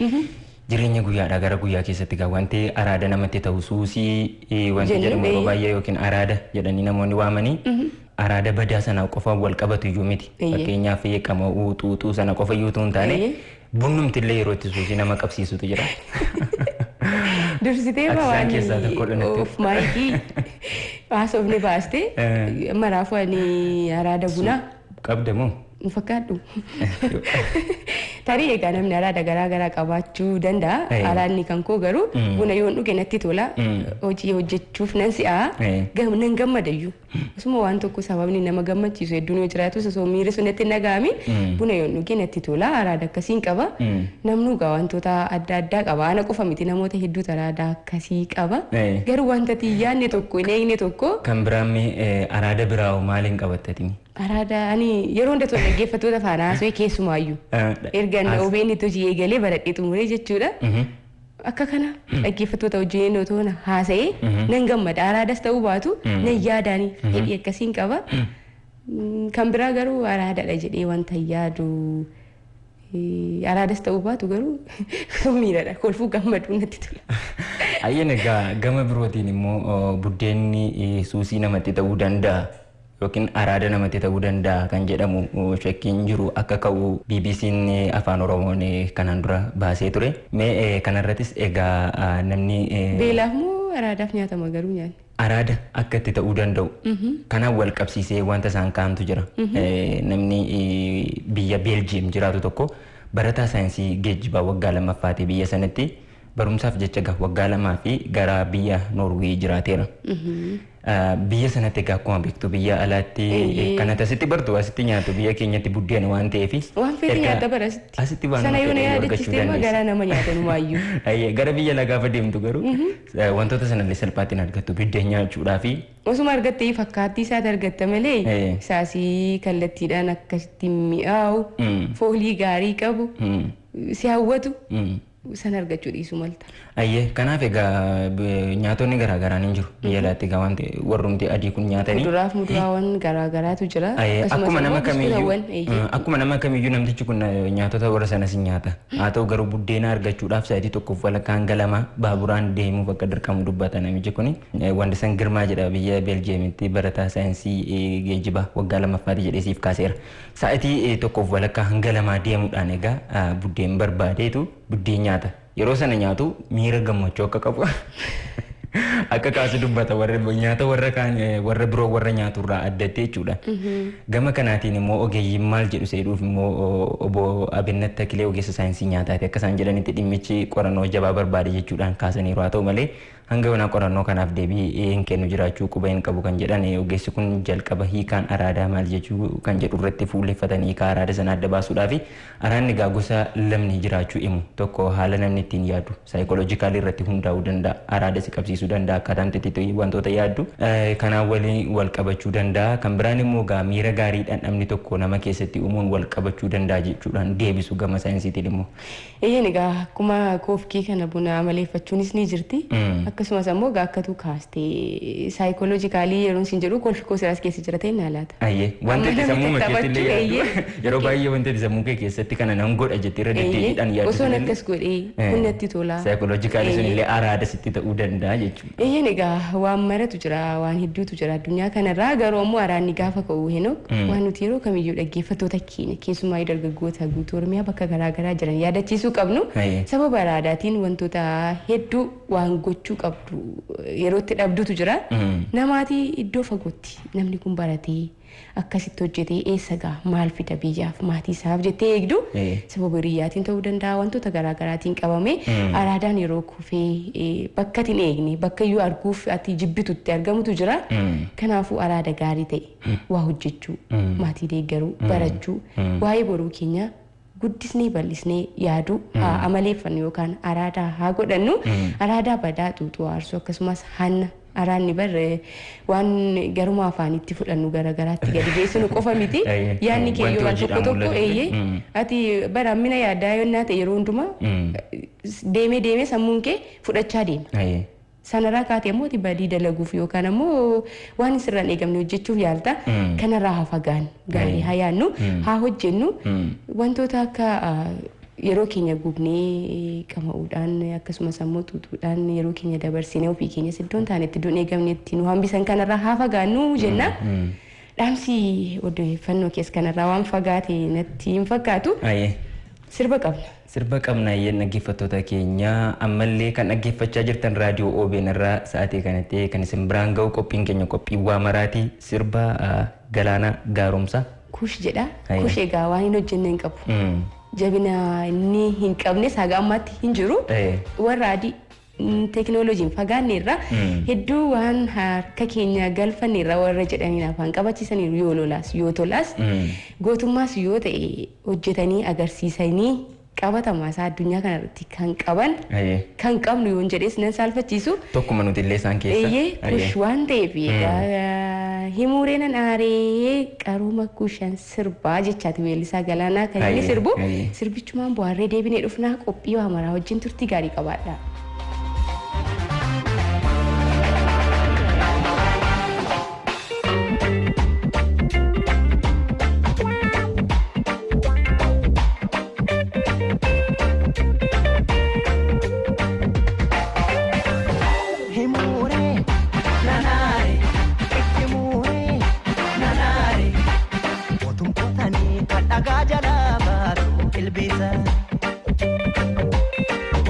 [SPEAKER 4] jireenya guyyaadhaa gara guyyaa keessatti gaa wanti araada namatti ta'u suusii wanti
[SPEAKER 3] Jennee
[SPEAKER 4] jedhamu yeroo baay'ee yookiin araada jedhanii namoonni waamanii araada badaa sana qofa wal qabatu iyyuu miti. Fakkeenyaaf qama'uu, xuuxuu sana qofa iyyuu utuu hin taane bunnumti illee yeroo itti suusii nama qabsiisutu jira.
[SPEAKER 3] Dursitee
[SPEAKER 4] Ati isaan
[SPEAKER 3] waan
[SPEAKER 4] keessaa tokkodha natti.
[SPEAKER 3] Of maayikii haasofne baaste. Maraafuu ani araada bunaa
[SPEAKER 4] Qabda moo?
[SPEAKER 3] Hin fakkaadhu. Tarii egaa namni araada garaa garaa qabaachuu danda'a. Araadni kan koo garuu buna yoon dhuge natti tola. Hojii hojjechuuf nan si'a. Nan gammadayyuu. Osuma waan tokko sababni nama gammachiisu hedduun yoo jiraatus, osoo miirri sun natti hin dhaga'amin buna yoon dhuge natti tola. Araada akkasiin qaba. Namnu egaa wantoota adda addaa qaba. Ana qofa miti, namoota hedduutu araada akkasii qaba. Garuu wanta ati hin yaadne tokko, hin eegne tokko.
[SPEAKER 4] Kan biraan mee araada biraa hoo maaliin qabattatini?
[SPEAKER 3] Araada ani yeroo hunda tola dhaggeeffattoota faana haasa'e, keessumaayyuu. Erga OBN itti hojii eegalee baradhee xumuree jechuudha. Akka kana dhaggeeffattoota wajjin otoo haasa'ee nan gammada. Araadas ta'uu baatu nan yaadaanii fedhii akkasiin qaba. Kan biraa garuu araadadha jedhee wanta yaadu, araadas ta'uu baatu garuu miiradha. Kolfuu, gammaduu natti tola.
[SPEAKER 4] Ayyeen, egaa gama birootiin immoo buddeenni suusii namatti ta'uu danda'a yookiin araada namatti ta'uu danda'a kan jedhamu shakkiin jiru akka ka'u BBC'n Afaan Oromoon kanaan dura baasee ture. Mee kanarrattis egaa namni
[SPEAKER 3] Beelaaf moo araadaaf nyaatama garuu nyaanni?
[SPEAKER 4] Araada akka itti ta'uu danda'u kanaan wal qabsiisee wanta isaan kaa'antu jira. Namni biyya Beeljiyeem jiraatu tokko barataa saayinsii geejjibaa waggaa lammaffaati. Biyya sanatti barumsaaf jecha waggaa 2 fi gara biyya Noorwee jiraateera. Biyya sanatti egaa akkuma beektu biyya alaatti kan ati asitti bartu, asitti nyaatu, biyya keenyatti buddeena waan ta'eef.
[SPEAKER 3] Waan feete nyaata bara asitti.
[SPEAKER 4] Asitti waan
[SPEAKER 3] Sana yoo na
[SPEAKER 4] fedhe argachuu
[SPEAKER 3] yaadachiiste immoo
[SPEAKER 4] dandeessa.
[SPEAKER 3] garaa nama nyaatanumayyuu.
[SPEAKER 4] Ayyee, gara biyya alaa gaafa deemtu garuu wantoota sanallee salphaatti hin argattu biddeen nyaachuudhaa fi
[SPEAKER 3] Osuma argatte fakkaattii isaati argatta malee isaasii kallattiidhaan akkasitti mi'aawu, foolii gaarii qabu, si hawwatu san argachuu dhiisuu malta.
[SPEAKER 4] Ayyee, kanaaf egaa nyaatonni garaa garaa ni jiru. Biyya alaatti egaa wanti warrumti adii kun nyaatanii.
[SPEAKER 3] Kuduraaf muduraawwan garaa garaatu jira.
[SPEAKER 4] Ayyee,
[SPEAKER 3] Akkasumas
[SPEAKER 4] akkuma nama
[SPEAKER 3] immoo
[SPEAKER 4] kamiyyuu
[SPEAKER 3] biskutaawwan.
[SPEAKER 4] Akkuma nama kamiyyuu namtichi kun nyaatota warra sanas ni nyaata. Haa ta'u garuu buddeena argachuudhaaf sa'aatii tokkoof walakkaa hanga lama baaburaan deemuuf akka dirqamu dubbata namichi kun. Wandisan Girmaa jedha, biyya Beeljiyeemitti barataa saayinsii geejjibaa waggaa lammaffaati jedhee siif kaaseera. Sa'aatii tokkoof walakkaa hanga lamaa deemuudhaan egaa buddeen barbaadeetu buddeen nyaata. Yeroo sana nyaatu miira gammachuu akka qabu akka kaasu dubbata, warra nyaata warra kaan warra biroo warra nyaaturraa addatti jechuudha. Gama kanaatiin immoo ogeeyyiin maal jedhu seedhuuf immoo obbo Abinnat Takilee ogeessa saayinsii nyaataati. Akka isaan jedhanitti dhimmichi qorannoo jabaa barbaade jechuudhaan kaasaniiru. Haa ta'u malee hanga yoonaa qorannoo kanaaf deebii hin kennu jiraachuu quba hin qabu kan jedhan ogeessi kun, jalqaba hiikaan araadaa maal jechuu kan jedhu irratti fuulleffatanii hiikaa araada sana adda baasuudhaafi araanni egaa gosa lamni jiraachuu himu. Tokko haala namni ittiin yaadu psychologically irratti hundaa'uu danda'a, araada si qabsiisuu danda'a, akkaataan itti wantoota yaaddu kanaan waliin wal qabachuu danda'a. Kan biraan immoo egaa miira gaariidhaan namni tokko nama keessatti uumuun wal qabachuu danda'a jechuudhaan deebisu gama saayinsiitiin immoo.
[SPEAKER 3] Eeyyeen, egaa akkuma koofkii kana buna amaleeffachuunis ni jirti. Akkasumas ammoo gaakkatu kaastee saayikooloojikaalii yeroon siin jedhu kolfi koo siraas keessa jira ta'e naa laata.
[SPEAKER 4] Ayyee wanti
[SPEAKER 3] Amma
[SPEAKER 4] itti sammuu
[SPEAKER 3] namni
[SPEAKER 4] keessatti illee
[SPEAKER 3] taphachuu,
[SPEAKER 4] yaaddu yeroo baay'ee wanti itti sammuu kee keessatti kana nan godha jettee irra deddeebiidhaan yaaddu.
[SPEAKER 3] Osoon akkas godhee kun natti tola.
[SPEAKER 4] Saayikooloojikaalii sun illee araada sitti ta'uu danda'a jechuudha.
[SPEAKER 3] Eeyyeen, egaa waan maratu jira, waan hedduutu jira addunyaa kanarraa. Garuu ammoo araanni gaafa ka'u, Henook, waan nuti yeroo kamiyyuu dhaggeeffattoota keenya, keessumaa dargaggoota guutuu Oromiyaa bakka garaagaraa jiran yaadachiisuu qabnu, sababa araadaatiin wantoota hedduu waan gochuu qabdu yeroo itti dhabdutu jira. Namaatii iddoo fagootti namni kun baratee akkasitti hojjetee eessa ga'a, maal fida biyyaaf, maatii isaaf jettee eegdu, sababa hiriyyaatiin ta'uu danda'a, wantoota garaagaraatiin qabame araadaan yeroo kufee bakka ati hin eegne, bakka iyyuu arguuf ati jibbitutti argamutu jira. Kanaafuu araada gaarii ta'e waa hojjechuu, maatii deeggaruu, barachuu, waa'ee boruu keenyaa guddisnee bal'isnee yaaduu haa amaleeffannu yookaan araadaa haa godhannu. Araadaa badaa xuuxuu, aarsuu, akkasumas hanna, araanni barre waan garuma afaanitti fudhannu garagaraatti gadi geessinu qofa miti. Yaadni kee
[SPEAKER 4] Wanti
[SPEAKER 3] yoo waan tokko
[SPEAKER 4] hojiidhaan
[SPEAKER 3] tokko
[SPEAKER 4] mul'atu.
[SPEAKER 3] Eeyyee, ati bara hammina yaaddaa yonnaa ta'e yeroo hundumaa deemee deemee sammuun kee fudhachaa deema. Sanarraa kaatee ammoo ati badii dalaguuf yookaan ammoo waan sirraan eegamne hojjechuuf yaalta. Kanarraa haa fagaannu, gaarii haa yaadnu, haa hojjennu. Wantoota akka yeroo keenya gubnee qama'uudhaan, akkasumas ammoo xuuxuudhaan yeroo keenya dabarsinee ofii keenyas iddoo hin taanetti, iddoon eegamnetti nu hambisan kanarraa haa fagaannu jenna. Dhaamsi odeeffannoo keessa kanarraa waan fagaate natti hin fakkaatu. Sirba qabna.
[SPEAKER 4] Sirba qabna. Ayyeen, dhaggeeffattoota keenya, ammallee kan dhaggeeffachaa jirtan raadiyoo OBN irraa sa'aatii kanatti kan isin biraan ga'u qophiin keenya qophii waa maraati. Sirba Galaana Gaaromsaa.
[SPEAKER 3] Kuush jedha. Kuush egaa waan hin hojjenne hin qabu. Jabina inni hin qabnes haga ammaatti hin jiru. Warra adii teekinooloojiin fagaanne irraa hedduu waan harka keenya galfanne irraa warra jedhaniin afaan qabachiisaniiru. Yoo lolaas yoo tolaas, gootummaas yoo ta'e, hojjetanii agarsiisanii qabatamaa isaa addunyaa kanarratti kan qaban kan qabnu yoon jedhees nan saalfachiisu.
[SPEAKER 4] Tokkuma nuti illee isaan keessa.
[SPEAKER 3] Eeyyee, Kush waan ta'eef egaa himuuree nan aaree qarooma kushan sirbaa jechaati weellisaa Galaanaa kan inni sirbu. Sirbichumaan bu'aarree deebinee dhufnaa. Qophii waa maraa wajjin turtii gaarii qabaadha.
[SPEAKER 9] Himure nanaare, itti nanaare, otumtootanii kan dhagaa jalaa baatu ilbiisa.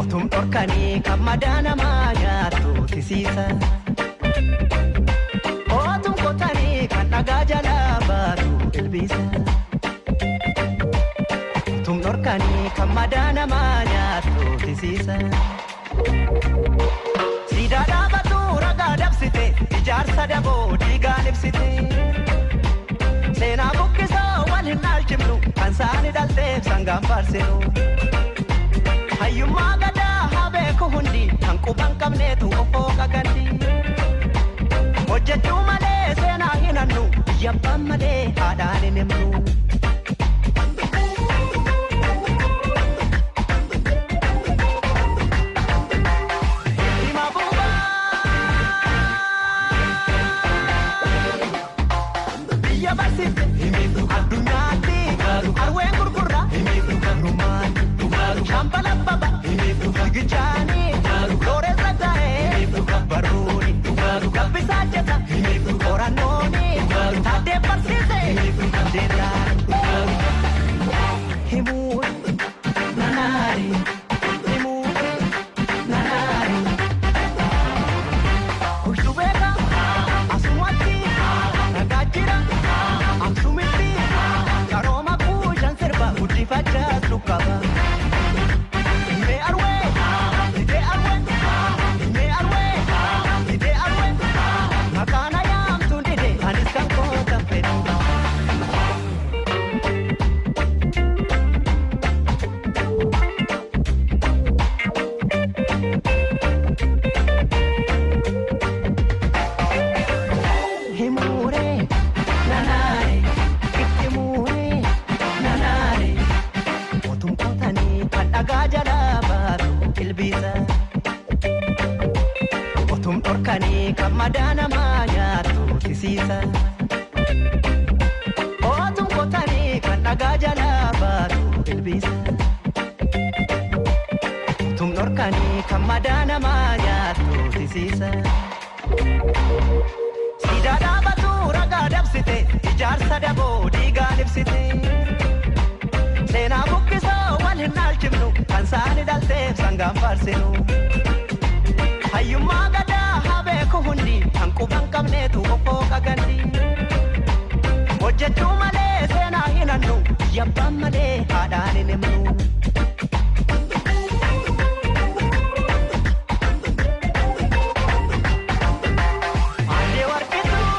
[SPEAKER 9] Otum dhorkanii kan madaa namaa nyaattu tisiisa. Otum kotanii kan dhagaa jalaa baatu ilbiisa. Otum dhorkanii kan madaa namaa nyaattu tisiisa. Siidaa dhaabatu ragaa dabsite, ijaarsa daboo diigaan ibsite. Seenaa buqqisoo wal hin dhaalchifnu, kan saani dhalteef sangaan faarsinu. Hayyummaa gadaa haa beeku hundi, kan quban qabneetu ofoo qagandi. Hojjechuu malee seenaa hin hannu, biyya abbaan malee haadhaan hin himnu. Hima buubaa biyya barsiifte addunyaatti, arween gurgurra garumaatti, shambala baba fiigichaani, looreen saggaa'ee barruuni, gabbisaa jeta qorannooni, taaddee barsiise dandeettaan. Himuu nanaari, himuu nanaari. Kushtu beeka asumatti ragaa jira aksumitti, qarooma kuushan sirba guddifachaas lukkaba. Himee arwee hidee arwee, himee arwee hidee arwee, maqaan ayaamtuun dide, anis kan kootan fedhu. Himure nanaare, itti muure nanaare, otum qotanii kan dhagaa jalaa baatu ilbiisa. dhorkanii kan madaa namaa nyaattu tisiisa. Otuun qotanii kan dhagaa jalaa baatu ilbiisa. Otuun dhorkanii kan madaa namaa nyaattu tisiisa. Siidaa dhaabatu ragaa dabsite ijaarsa daboo dhiigaan ibsite. Seenaa buqqisoo wal hin dhaalchifnu kan saani dhalteef sangaan faarsinu. Hayyummaa gadaa haa beeku hundi kan quban qabneetu obbo qagandi. Hojjechuu malee seenaa hin hannu yabbaan malee haadhaan hin himnu. Aadde Warqituu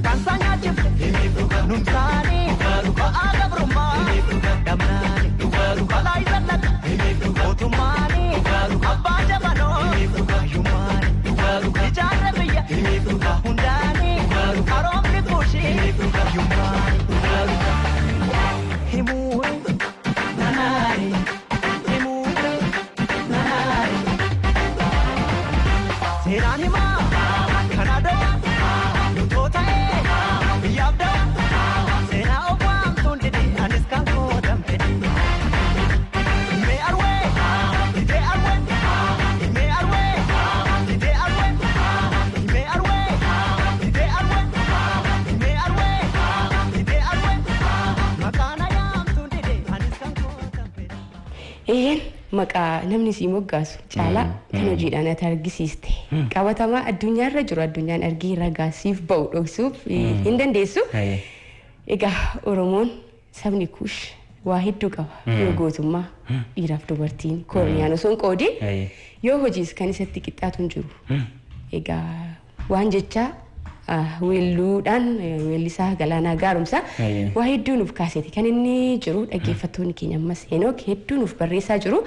[SPEAKER 9] kan isaan nyaachifte numsaanii ba'aa gabrummaa dhabnaani balaa isa laqa mootummaanii abbaa jabanoo hayyummaani ijaarre biyya hundaanii qaroomni kuushii hayyummaani himuu nanaani himuu nanaani seenaan himaa kan adawaa nutoo ta'ee biyyaaf dawaa seenaa obwaamtuun dide anis kan kootan fedhe. Himee arwee didee arwee himee arwee didee arwee himee arwee didee arwee himee arwee didee arwee maqaan ayaamtuun dide anis kan kootan fedhe.
[SPEAKER 3] Eeyyeen maqaa namni sii moggaasu caalaa kan hojiidhaan ati argisiiste qabatamaa addunyaarra jiru addunyaan argee ragaa siif ba'u dhoksuuf hin dandeessu. Egaa Oromoon sabni kuush waa hedduu qaba. Yoo gootummaa dhiiraaf dubartiin koorniyaan osoo hin qoodiin yoo hojiis kan isatti qixxaatu hin jiru. Egaa waan jechaa weelluudhaan weellisaa Galaanaa Gaaromsaa waa hedduu nuuf kaaseeti kan inni jiru. Dhaggeeffattoonni keenya ammas Henook hedduu nuuf barreessaa jiru.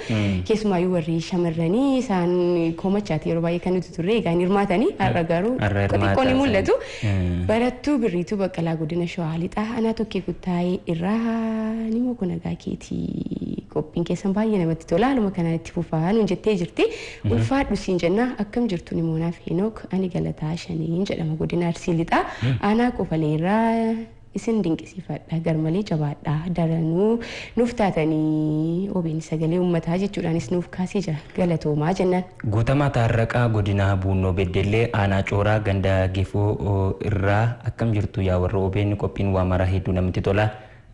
[SPEAKER 3] Keessumaayyuu warri shamarranii isaan komachaati yeroo baay'ee kan nuti turre egaa hin hirmaatanii har'a garuu
[SPEAKER 4] Har'a
[SPEAKER 3] xixiqqoo ni
[SPEAKER 4] hirmaataa
[SPEAKER 3] mul'atu.
[SPEAKER 4] isaanii.
[SPEAKER 3] Barattuu Birriituu Baqqalaa godina Shawaa Lixaa aanaa Tokkee Kuttaayee irraa ni moo nagaa keetii qophiin keessan baay'ee namatti tola haaluma kanaan itti fufaa nuun jettee jirti. Ulfaadhu siin jenna akkam jirtu ni moonaaf Henook ani Galataa Shaniin jedhama godina Arsii Lixaa aanaa Qofalee irraa isin dinqisiifadha garmalee jabaadha daranuu nuuf taatanii OBN sagalee uummataa jechuudhaanis nuuf kaasee jira galatoomaa jennaan.
[SPEAKER 4] Guutamaa Taarraqaa godina Buunnoo Beddellee aanaa Cooraa ganda Geefoo irraa akkam jirtu yaa warra OBN qophiin waa maraa hedduu namatti tola.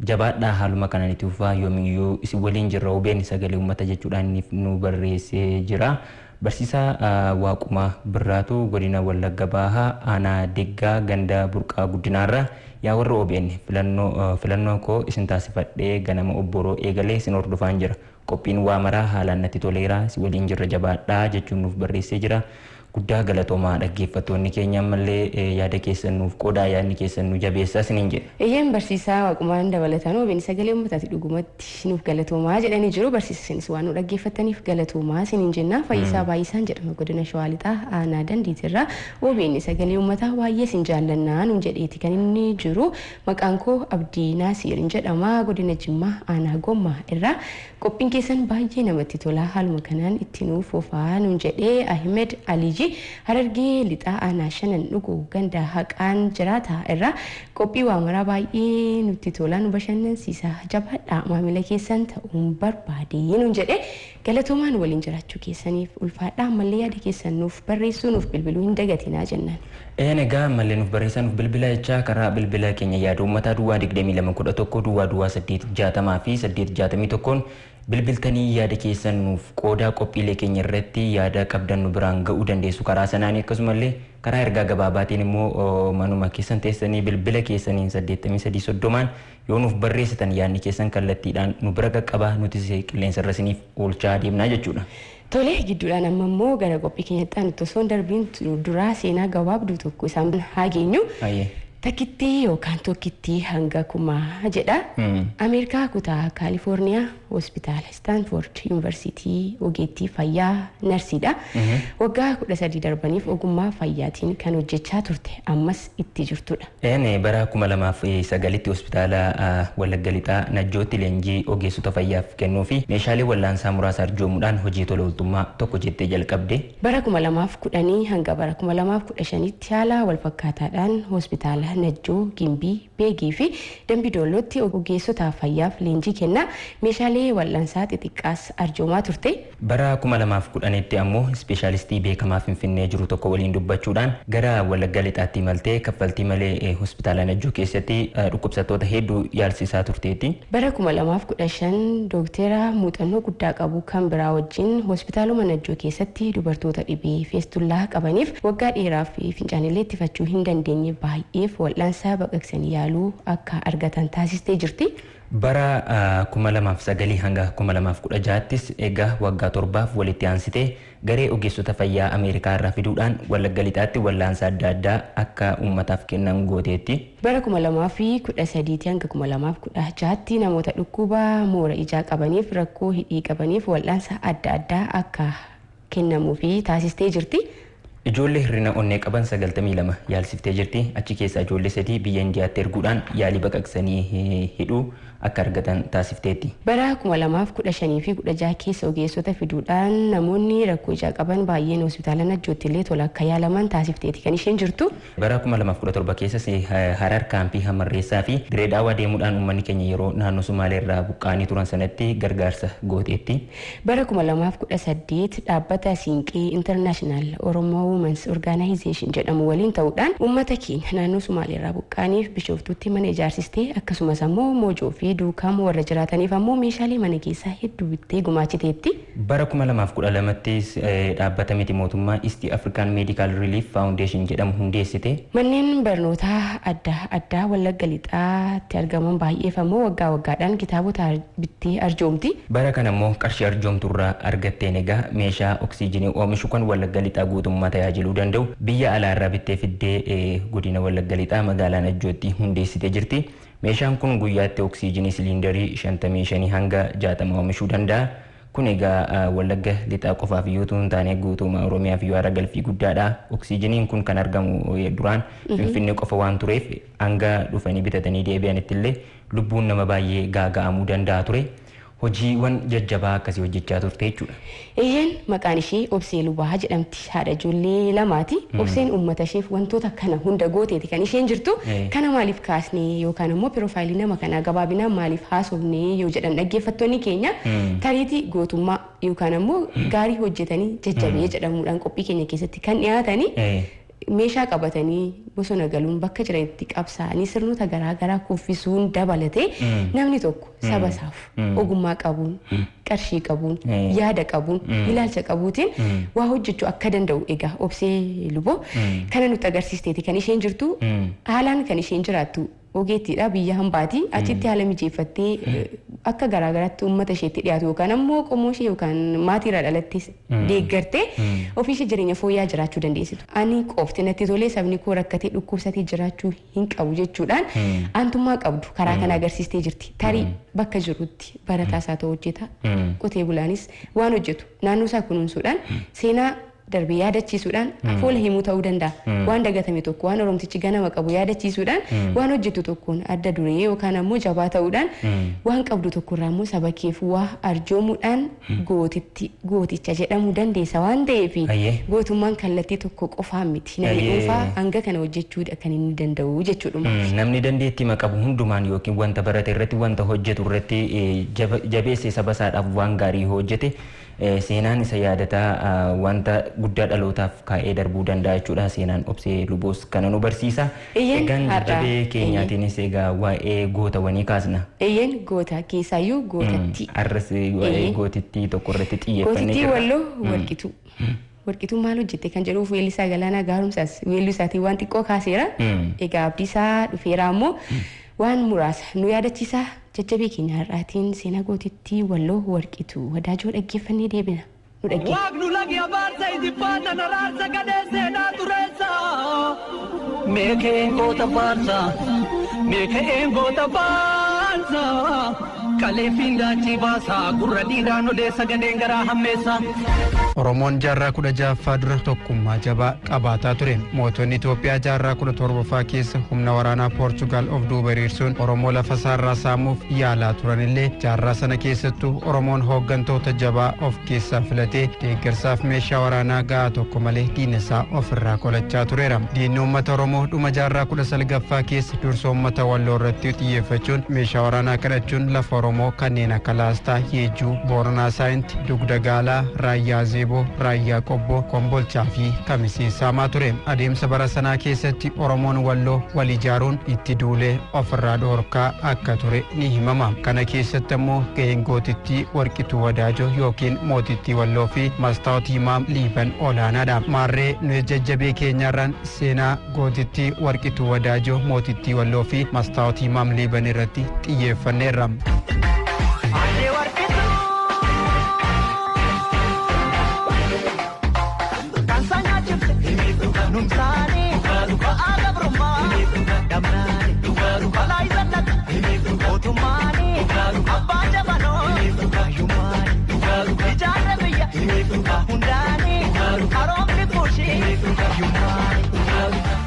[SPEAKER 4] Jabaadhaa haaluma kanaan itti fufaa yoomiyyuu isin waliin jirra OBN sagalee uummata jechuudhaan nu barreessee jira. Barsiisaa Waaquma Birraatu godina Wallagga Bahaa aanaa Deggaa ganda Burqaa Guddinaarraa yaa warra OBN filannoo koo isin taasifadhee ganama obboroo eegalee isin hordofaan jira. Qophiin waa maraa haalaan natti toleera isin waliin jirra jabaadhaa jechuun nuuf barreessee jira. Guddaa galatoomaa dhaggeeffattoonni keenya ammallee yaada keessan nuuf qoodaa yaadni keessan nu jabeessaa isiniin jedha.
[SPEAKER 3] Eeyyeen barsiisaa Waaqumaan dabalataan OBN sagalee uummataati dhugumatti nuuf galatoomaa jedhanii jiru. Barsiisa isinis waan nu dhaggeeffattaniif galatoomaa isiniin jenna. Fayyisaa Baay'isaan jedhama godina Shawaa Lixaa aanaa Dandiitirraa OBN sagalee uummataa baay'ee isin jaallannaa nuun jedheeti kan inni jiru. Maqaan koo Abdii Naasirin jedhama godina Jimmaa aanaa Gommaa irraa qophiin keessan baay'ee namatti tola haaluma kanaan itti nuuf fufaa nuun jedhee Ahmed Aliji Harargee Lixaa aanaa Shanan Dhuguu ganda Haqaan jiraata irraa qophii waa maraa baay'ee nutti tola nu bashannansiisa jabaadhaa maamila keessan ta'uun barbaade nuun jedhee galatoomaan waliin jiraachuu keessaniif ulfaadhaa ammallee yaada keessan nuuf barreessuu nuuf bilbiluu hin dagatinaa jennaan.
[SPEAKER 4] Een egaa ammallee nuuf barreessaa nuuf bilbila jechaa karaa bilbila keenya yaada uummataa duwwaa 22 11 duwwaa duwwaa 8 60 fi 8 61 bilbiltanii yaada keessan nuuf qoodaa qophiilee keenya irratti yaada qabdan nu biraan ga'uu dandeessu karaa sanaanii akkasumallee karaa ergaa gabaabaatiin immoo manuma keessan teessanii bilbila keessaniin 83 30 yoo nuuf barreessitan yaadni keessan kallattiidhaan nu bira qaqqaba nutis qilleensa irra isiniif oolchaa deemnaa jechuudha.
[SPEAKER 3] Tole gidduudhaan amma immoo gara qophii keenyatti aanutti osoo hin darbiin duraa seenaa gabaabduu tokko isaan haa geenyu. Takkittii yookaan tokkittii hanga kumaa jedha. Ameerikaa kutaa Kaalifoorniyaa hospitaala Istaanford Yuunivarsiitii ogeettii fayyaa narsiidha. Waggaa 13 darbaniif ogummaa fayyaatiin kan hojjechaa turte, ammas itti jirtudha.
[SPEAKER 4] Een bara 2009tti hospitaala Wallagga Lixaa Najjootti leenjii ogeessota fayyaaf kennuu fi meeshaalee wallaansaa muraasa arjoomuudhaan hojii tola ooltummaa tokko jettee jalqabde.
[SPEAKER 3] Bara 2010 hanga bara 2015tti haala walfakkaataadhaan hospitaala Najjoo, Gimbii, Beegii fi Dambidollootti ogeessota fayyaaf leenjii kennaa meeshaalee wal'aansaa xixiqqaas arjoomaa turte.
[SPEAKER 4] Bara 2010tti ammoo ispeeshaalistii beekamaa Finfinnee jiru tokko waliin dubbachuudhaan gara Wallagga Lixaatti imaltee kaffaltii malee hospitaala Najjoo keessatti dhukkubsattoota hedduu yaalsisaa turteetti.
[SPEAKER 3] Bara 2015 dooktera muuxannoo guddaa qabu kan biraa wajjin hospitaaluma Najjoo keessatti dubartoota dhibee feestullaa qabaniif waggaa dheeraaf fincaanilee ittifachuu hin dandeenye baay'eef wal'aansa baqaqsanii yaaluu akka argatan taasistee jirti.
[SPEAKER 4] Bara 2009 hanga 2016ttis egaa waggaa 7f walitti aansitee garee ogeessota fayyaa Ameerikaa irraa fiduudhaan Wallagga Lixaatti wallaansa adda addaa akka uummataaf kennan gooteetti.
[SPEAKER 3] Bara 2013 hanga 2016tti namoota dhukkuba moora ijaa qabaniif rakkoo hidhii qabaniif wal'aansa adda addaa akka kennamuufi taasistee jirti.
[SPEAKER 4] Ijoollee hir'ina onnee qaban 92 yaalsiftee jirti. Achi keessaa ijoollee 3 biyya Indiyaatti erguudhaan yaalii baqaqsanii hidhuu akka argatan taasifteetti.
[SPEAKER 3] Bara 2015 fi 16 keessa ogeessota fiduudhaan namoonni rakkoo ijaa qaban baay'een hospitaala Najjootti illee tola akka yaalaman taasifteeti kan isheen jirtu.
[SPEAKER 4] Bara 2017 keessas Harar kaampii Hamarreessaa fi Dirree Dhaawaa deemuudhaan uummanni keenya yeroo naannoo Sumaalee irraa buqqa'anii turan sanatti gargaarsa gooteetti.
[SPEAKER 3] Bara 2018 dhaabbata Siinqee International Oromo Women's Organization jedhamu waliin ta'uudhaan uummata keenya naannoo Sumaalee irraa buqqa'aniif Bishooftuutti mana ijaarsistee, akkasumas ammoo Moojoo fi Duukaam warra jiraataniif ammoo meeshaalee mana keessaa hedduu bittee gumaachiteetti.
[SPEAKER 4] Bara 2012ttis dhaabbata miti mootummaa East African Medical Relief Foundation jedhamu hundeessite.
[SPEAKER 3] Manneen barnootaa adda addaa Wallagga Lixaatti argaman baay'eef ammoo waggaa waggaadhaan kitaabota bittee arjoomti.
[SPEAKER 4] Bara kana immoo qarshii arjoomturraa argatteen egaa meeshaa oksiijinii oomishu kan Wallagga Lixaa guutummaa tajaajiluu danda'u biyya alaarraa bittee fiddee godina Wallagga Lixaa magaalaa Najjootti hundeessitee jirti. Meeshaan kun guyyaatti oksiijinii siliindarii 55 hanga 60 oomishuu danda'a. Kun egaa Wallagga Lixaa qofaaf iyyuu utuu hin taane guutummaa Oromiyaaf iyyuu haara galfii guddaadha. Oksiijiniin kun kan argamu duraan Finfinnee qofa waan tureef hanga dhufanii bitatanii deebi'anitti illee lubbuun nama baay'ee gaaga'amuu danda'a ture. Hojiiwwan jajjabaa akkasii hojjechaa turte jechuudha.
[SPEAKER 3] Eeyyeen, maqaan ishee Obsee Lubaa jedhamti. Haadha ijoollee lamaati. Obseen uummata isheef wantoota kana hunda gooteeti kan isheen jirtu. Kana maaliif kaasne yookaan immoo piroofaayilii nama kanaa gabaabinaan maaliif haasofne yoo jedhan dhaggeeffattoonni keenya, tariitii gootummaa yookaan ammoo gaarii hojjetanii jajjabee jedhamuudhaan qophii keenya keessatti kan dhiyaatanii meeshaa qabatanii bosona galuun bakka jiranitti qabsaa'anii sirnoota garaa garaa kuffisuun dabalatee namni tokko saba isaaf ogummaa qabuun, qarshii qabuun, yaada qabuun, ilaalcha qabuutiin waa hojjechuu akka danda'u egaa Obsee Luboo kana nutti agarsiisteeti kan isheen jirtu. Haalaan kan isheen jiraattu ogeettiidha, biyya hambaati. Achitti haala mijeeffattee akka garaa garaatti uummata isheetti dhiyaatu yookaan ammoo qomoo ishee yookaan maatiirraa dhalattes deeggartee ofii ishee jireenya fooyya'aa jiraachuu dandeessitu. Ani qofti natti tolee sabni koo rakkatee dhukkubsatee jiraachuu hin qabu jechuudhaan aantummaa qabdu karaa kana agarsiistee jirti. Tarii bakka jirutti barataas haa ta'u hojjeta, qotee bulaanis waan hojjetu naannoo isaa kunuunsuudhaan seenaa darbee yaadachiisuudhaan afoola himuu ta'uu danda'a. Waan dagatame tokko, waan Oromtichi ganama qabu yaadachiisuudhaan waan hojjetu tokkoon adda duree yookaan ammoo jabaa ta'uudhaan waan qabdu tokkorraa immoo saba keef waa arjoomuudhaan gootitti gooticha jedhamuu dandeessa waan ta'eef gootummaan kallattii tokko qofaan miti. Namni dhuunfaa hanga kana hojjechuudha kan inni danda'u jechuudha.
[SPEAKER 4] Namni dandeettii qabu hundumaan yookiin wanta barate irratti, wanta hojjetu irratti jabeessee saba isaadhaaf waan gaarii hojjete seenaan isa yaadataa wanta guddaa dhalootaaf kaa'ee darbuu danda'a jechuudha. Seenaan Obsee Luboos kana nu barsiisa. Egaan jajjabee keenyaatiinis egaa waa'ee gootawwanii kaasna.
[SPEAKER 3] Eeyyeen, goota keessaayyuu gootatti.
[SPEAKER 4] Arras waa'ee gootittii tokko irratti xiyyeeffannee
[SPEAKER 3] Gootittii Walloo Warqituu. Warqituu maal hojjette kan jedhuuf weellisaa Galaanaa Gaaromsaas weelluu isaatiin waan xiqqoo kaaseera. Egaa Abdiisaa dhufeeraa immoo waan muraasa nu yaadachiisa. Jajjabee keenya har'aatiin seenaa gootittii Walloo Warqituu Wadaajoo dhaggeeffannee deebina. Nu dhaggeeffa.
[SPEAKER 9] Waaqnu lagi abaarsa isin baatan araarsa gadhee seenaa tureessa. Mee ka'een goota faarsa, mee ka'een goota faarsa. Kalee fiindaachi baasa, gurra dhiiraan odeessa gadeen garaa hammeessa.
[SPEAKER 10] Oromoon jaarraa 16ffaa dura tokkummaa jabaa qabaataa ture. Mootonni Itoophiyaa jaarraa 17ffaa keessa humna waraanaa Poorchugaal of duuba hiriirsuun Oromoo lafa isaarraa saamuuf yaalaa turanillee, jaarraa sana keessattuu Oromoon hooggantoota jabaa of keessaa filatee deeggarsaaf meeshaa waraanaa gahaa tokko malee diina isaa ofirraa qolachaa tureera. Diinni uummata Oromoo dhuma jaarraa 19ffaa keessa dursa uummata Walloo irratti xiyyeeffachuun meeshaa waraanaa kadhachuun lafa Oromoo kanneen akka Laastaa, Yeejjuu, Booranaa Saayinti, Dugda Gaalaa, Raayyaa Azeeboo, Raayyaa Qobboo, Kombolchaa fi Kamisee saamaa ture. Adeemsa bara sanaa keessatti Oromoon Walloo wal ijaaruun itti duulee ofirraa dhoorkaa akka ture ni himama. Kana keessatti ammoo gaheen gootittii Warqituu Wadaajoo yookiin Mootittii Walloo fi Mastaawot Yimaam Liiban olaanaadha. Maarree nuyi jajjabee keenyarraan seenaa gootittii Warqituu Wadaajoo, Mootittii Walloo fi Mastaawot Yimaam Liiban irratti xiyyeeffanneerra.
[SPEAKER 9] Aadde Warqituu kan isaa nyaachifte numsaanii ba'aa gabrummaa dhabnaani balaa isa dhaqa mootummaanii abbaa jabanoo hayyummaani ijaarre biyya hundaanii haroomni kuushii hayyummaani.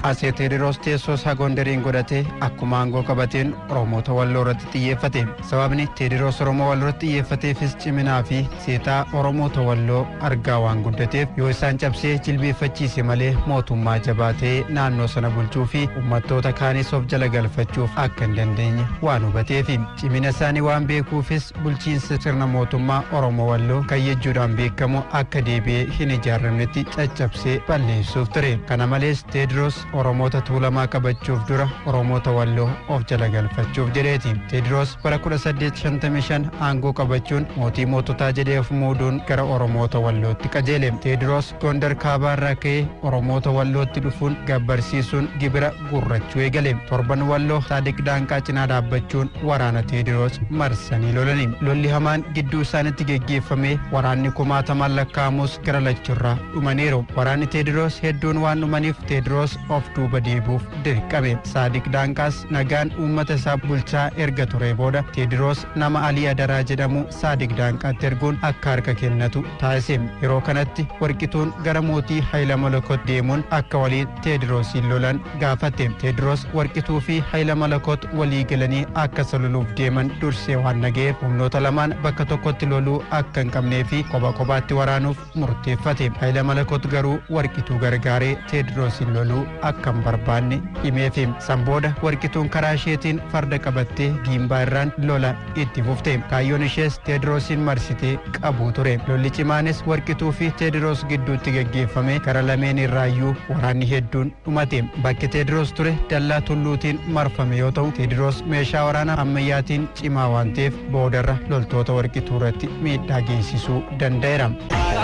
[SPEAKER 10] Atsee Teediroos teessoo isaa Gondariin godhatee akkuma aangoo qabateen Oromoota Walloo irratti xiyyeeffate. Sababni Teediroos Oromoo Walloo irratti xiyyeeffateefis ciminaa fi seetaa Oromoota Walloo argaa waan guddateef yoo isaan cabsee jilbeeffachiise malee mootummaa jabaa ta'ee naannoo sana bulchuu fi uummattoota kaanis of jala galfachuuf akka hin dandeenye waan hubateefi. Cimina isaanii waan beekuufis bulchiinsa sirna mootummaa Oromoo Walloo kan Yejjuudhaan beekamu akka deebi'ee hin ijaaramnetti caccabsee balleessuuf ture. Kana malees Teediroos Oromoota Tuulamaa qabachuuf dura Oromoota Walloo of jala galfachuuf jedheeti. Teediroos bara 1855 aangoo qabachuun mootii moototaa jedhee of muuduun gara Oromoota Wallootti qajeele. Teediroos Gondar kaabaarraa ka'ee Oromoota Wallootti dhufuun gabbarsiisuun gibira guurrachuu eegale. Torban Walloo Saadiq Daanqaa cinaa dhaabbachuun waraana Teediroos marsanii lolani. Lolli hamaan gidduu isaanitti geggeeffamee waraanni kumaatamaan lakkaa'amus gara lachurraa dhumaniiru. Waraanni Teediroos hedduun waan dhumaniif Teediroos of duuba deebi'uuf dirqame. Saadiq Daanqaas nagaan uummata isaa bulchaa erga ture booda Teediroos nama Alii Adaraa jedhamu Saadiq Daanqaatti erguun akka harka kennatu taasise. Yeroo kanatti Warqituun gara mootii Hayila Malakot deemuun akka waliin Teediroosiin lolan gaafate. Teediroos Warqituu fi Hayila Malakot walii galanii akka isa loluuf deeman dursee waan dhaga'eef humnoota lamaan bakka tokkotti loluu akka hin qabnee fi kopha kophaatti waraanuuf murteeffate. Hayila Malakot garuu Warqituu gargaaree Teediroosiin loluu akka hin barbaanne himeefi. San booda Warqituun karaa isheetiin farda qabattee Giimbaa irraan lola itti fufte. Kaayyoon ishees Teediroosiin marsitee qabuu ture. Lolli cimaanis Warqituu fi Teediroos gidduutti geggeeffame gara lameen irraayyuu waraanni hedduun dhumate. Bakki Teediroos ture dallaa tulluutiin marfame yoo ta'u, Teediroos meeshaa waraanaa ammayyaatiin cimaa waan ta'eef boodarra loltoota Warqituu irratti miidhaa geessisuu danda'eera.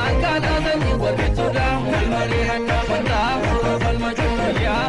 [SPEAKER 5] Akkaataa sanyii Warqituudha, wal malee hakkaafata, falmachuu wayyaa.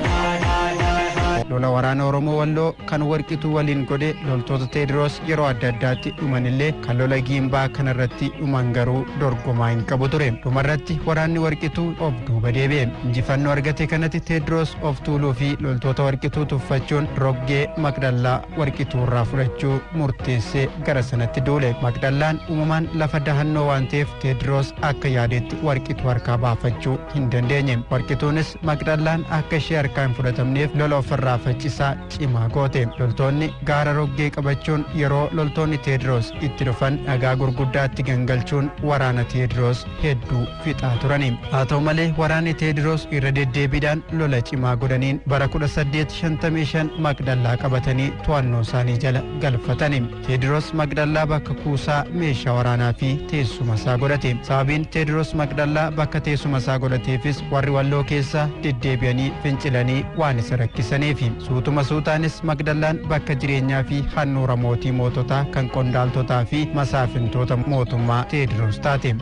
[SPEAKER 10] Lola waraana Oromoo Walloo kan Warqituu waliin godhe loltoota Teediroos yeroo adda addaatti dhumanillee kan lola Giimbaa kanarratti dhuman garuu dorgomaa hin qabu ture. Dhumarratti waraanni Warqituu of duuba deebi'e. Injifannoo argate kanatti Teediroos of tuuluu fi loltoota Warqituu tuffachuun roggee Maqdallaa Warqituu irraa fudhachuu murteessee gara sanatti duule. Maqdallaan uumamaan lafa dahannoo waan ta'eef Teediroos akka yaadetti Warqituu harkaa baafachuu hin dandeenye. Warqituunis Maqdallaan akka ishee harkaa hin fudhatamneef lola ofirraa faccisaa cimaa goote. Loltoonni gaara roggee qabachuun yeroo loltoonni Teediroos itti dhufan dhagaa gurguddaatti gangalchuun waraana Teediroos hedduu fixaa turani. Haa ta'u malee waraanni Teediroos irra deddeebiidhaan lola cimaa godhaniin bara 1855 Maqdallaa qabatanii to'annoo isaanii jala galfatani. Teediroos Maqdallaa bakka kuusaa meeshaa waraanaa fi teessuma isaa godhate. Sababiin Teediroos Maqdallaa bakka teessuma isaa godhateefis warri Walloo keessa deddeebi'anii fincilanii waan isa rakkisaniifi. Suutuma suutaanis Maqdallaan bakka jireenyaa fi handhuura mootii moototaa kan qondaaltotaa fi masaafintoota mootummaa Teediroos taate.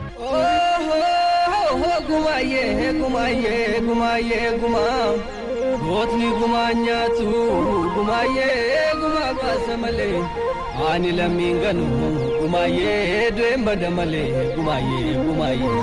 [SPEAKER 5] Gumaayyee gumaayyee gumaayyee gumaa gootni gumaa nyaatu gumaayyee gumaa baasa malee ani lammiin ganu gumaayyee du'een bada malee gumaayyee gumaayyee.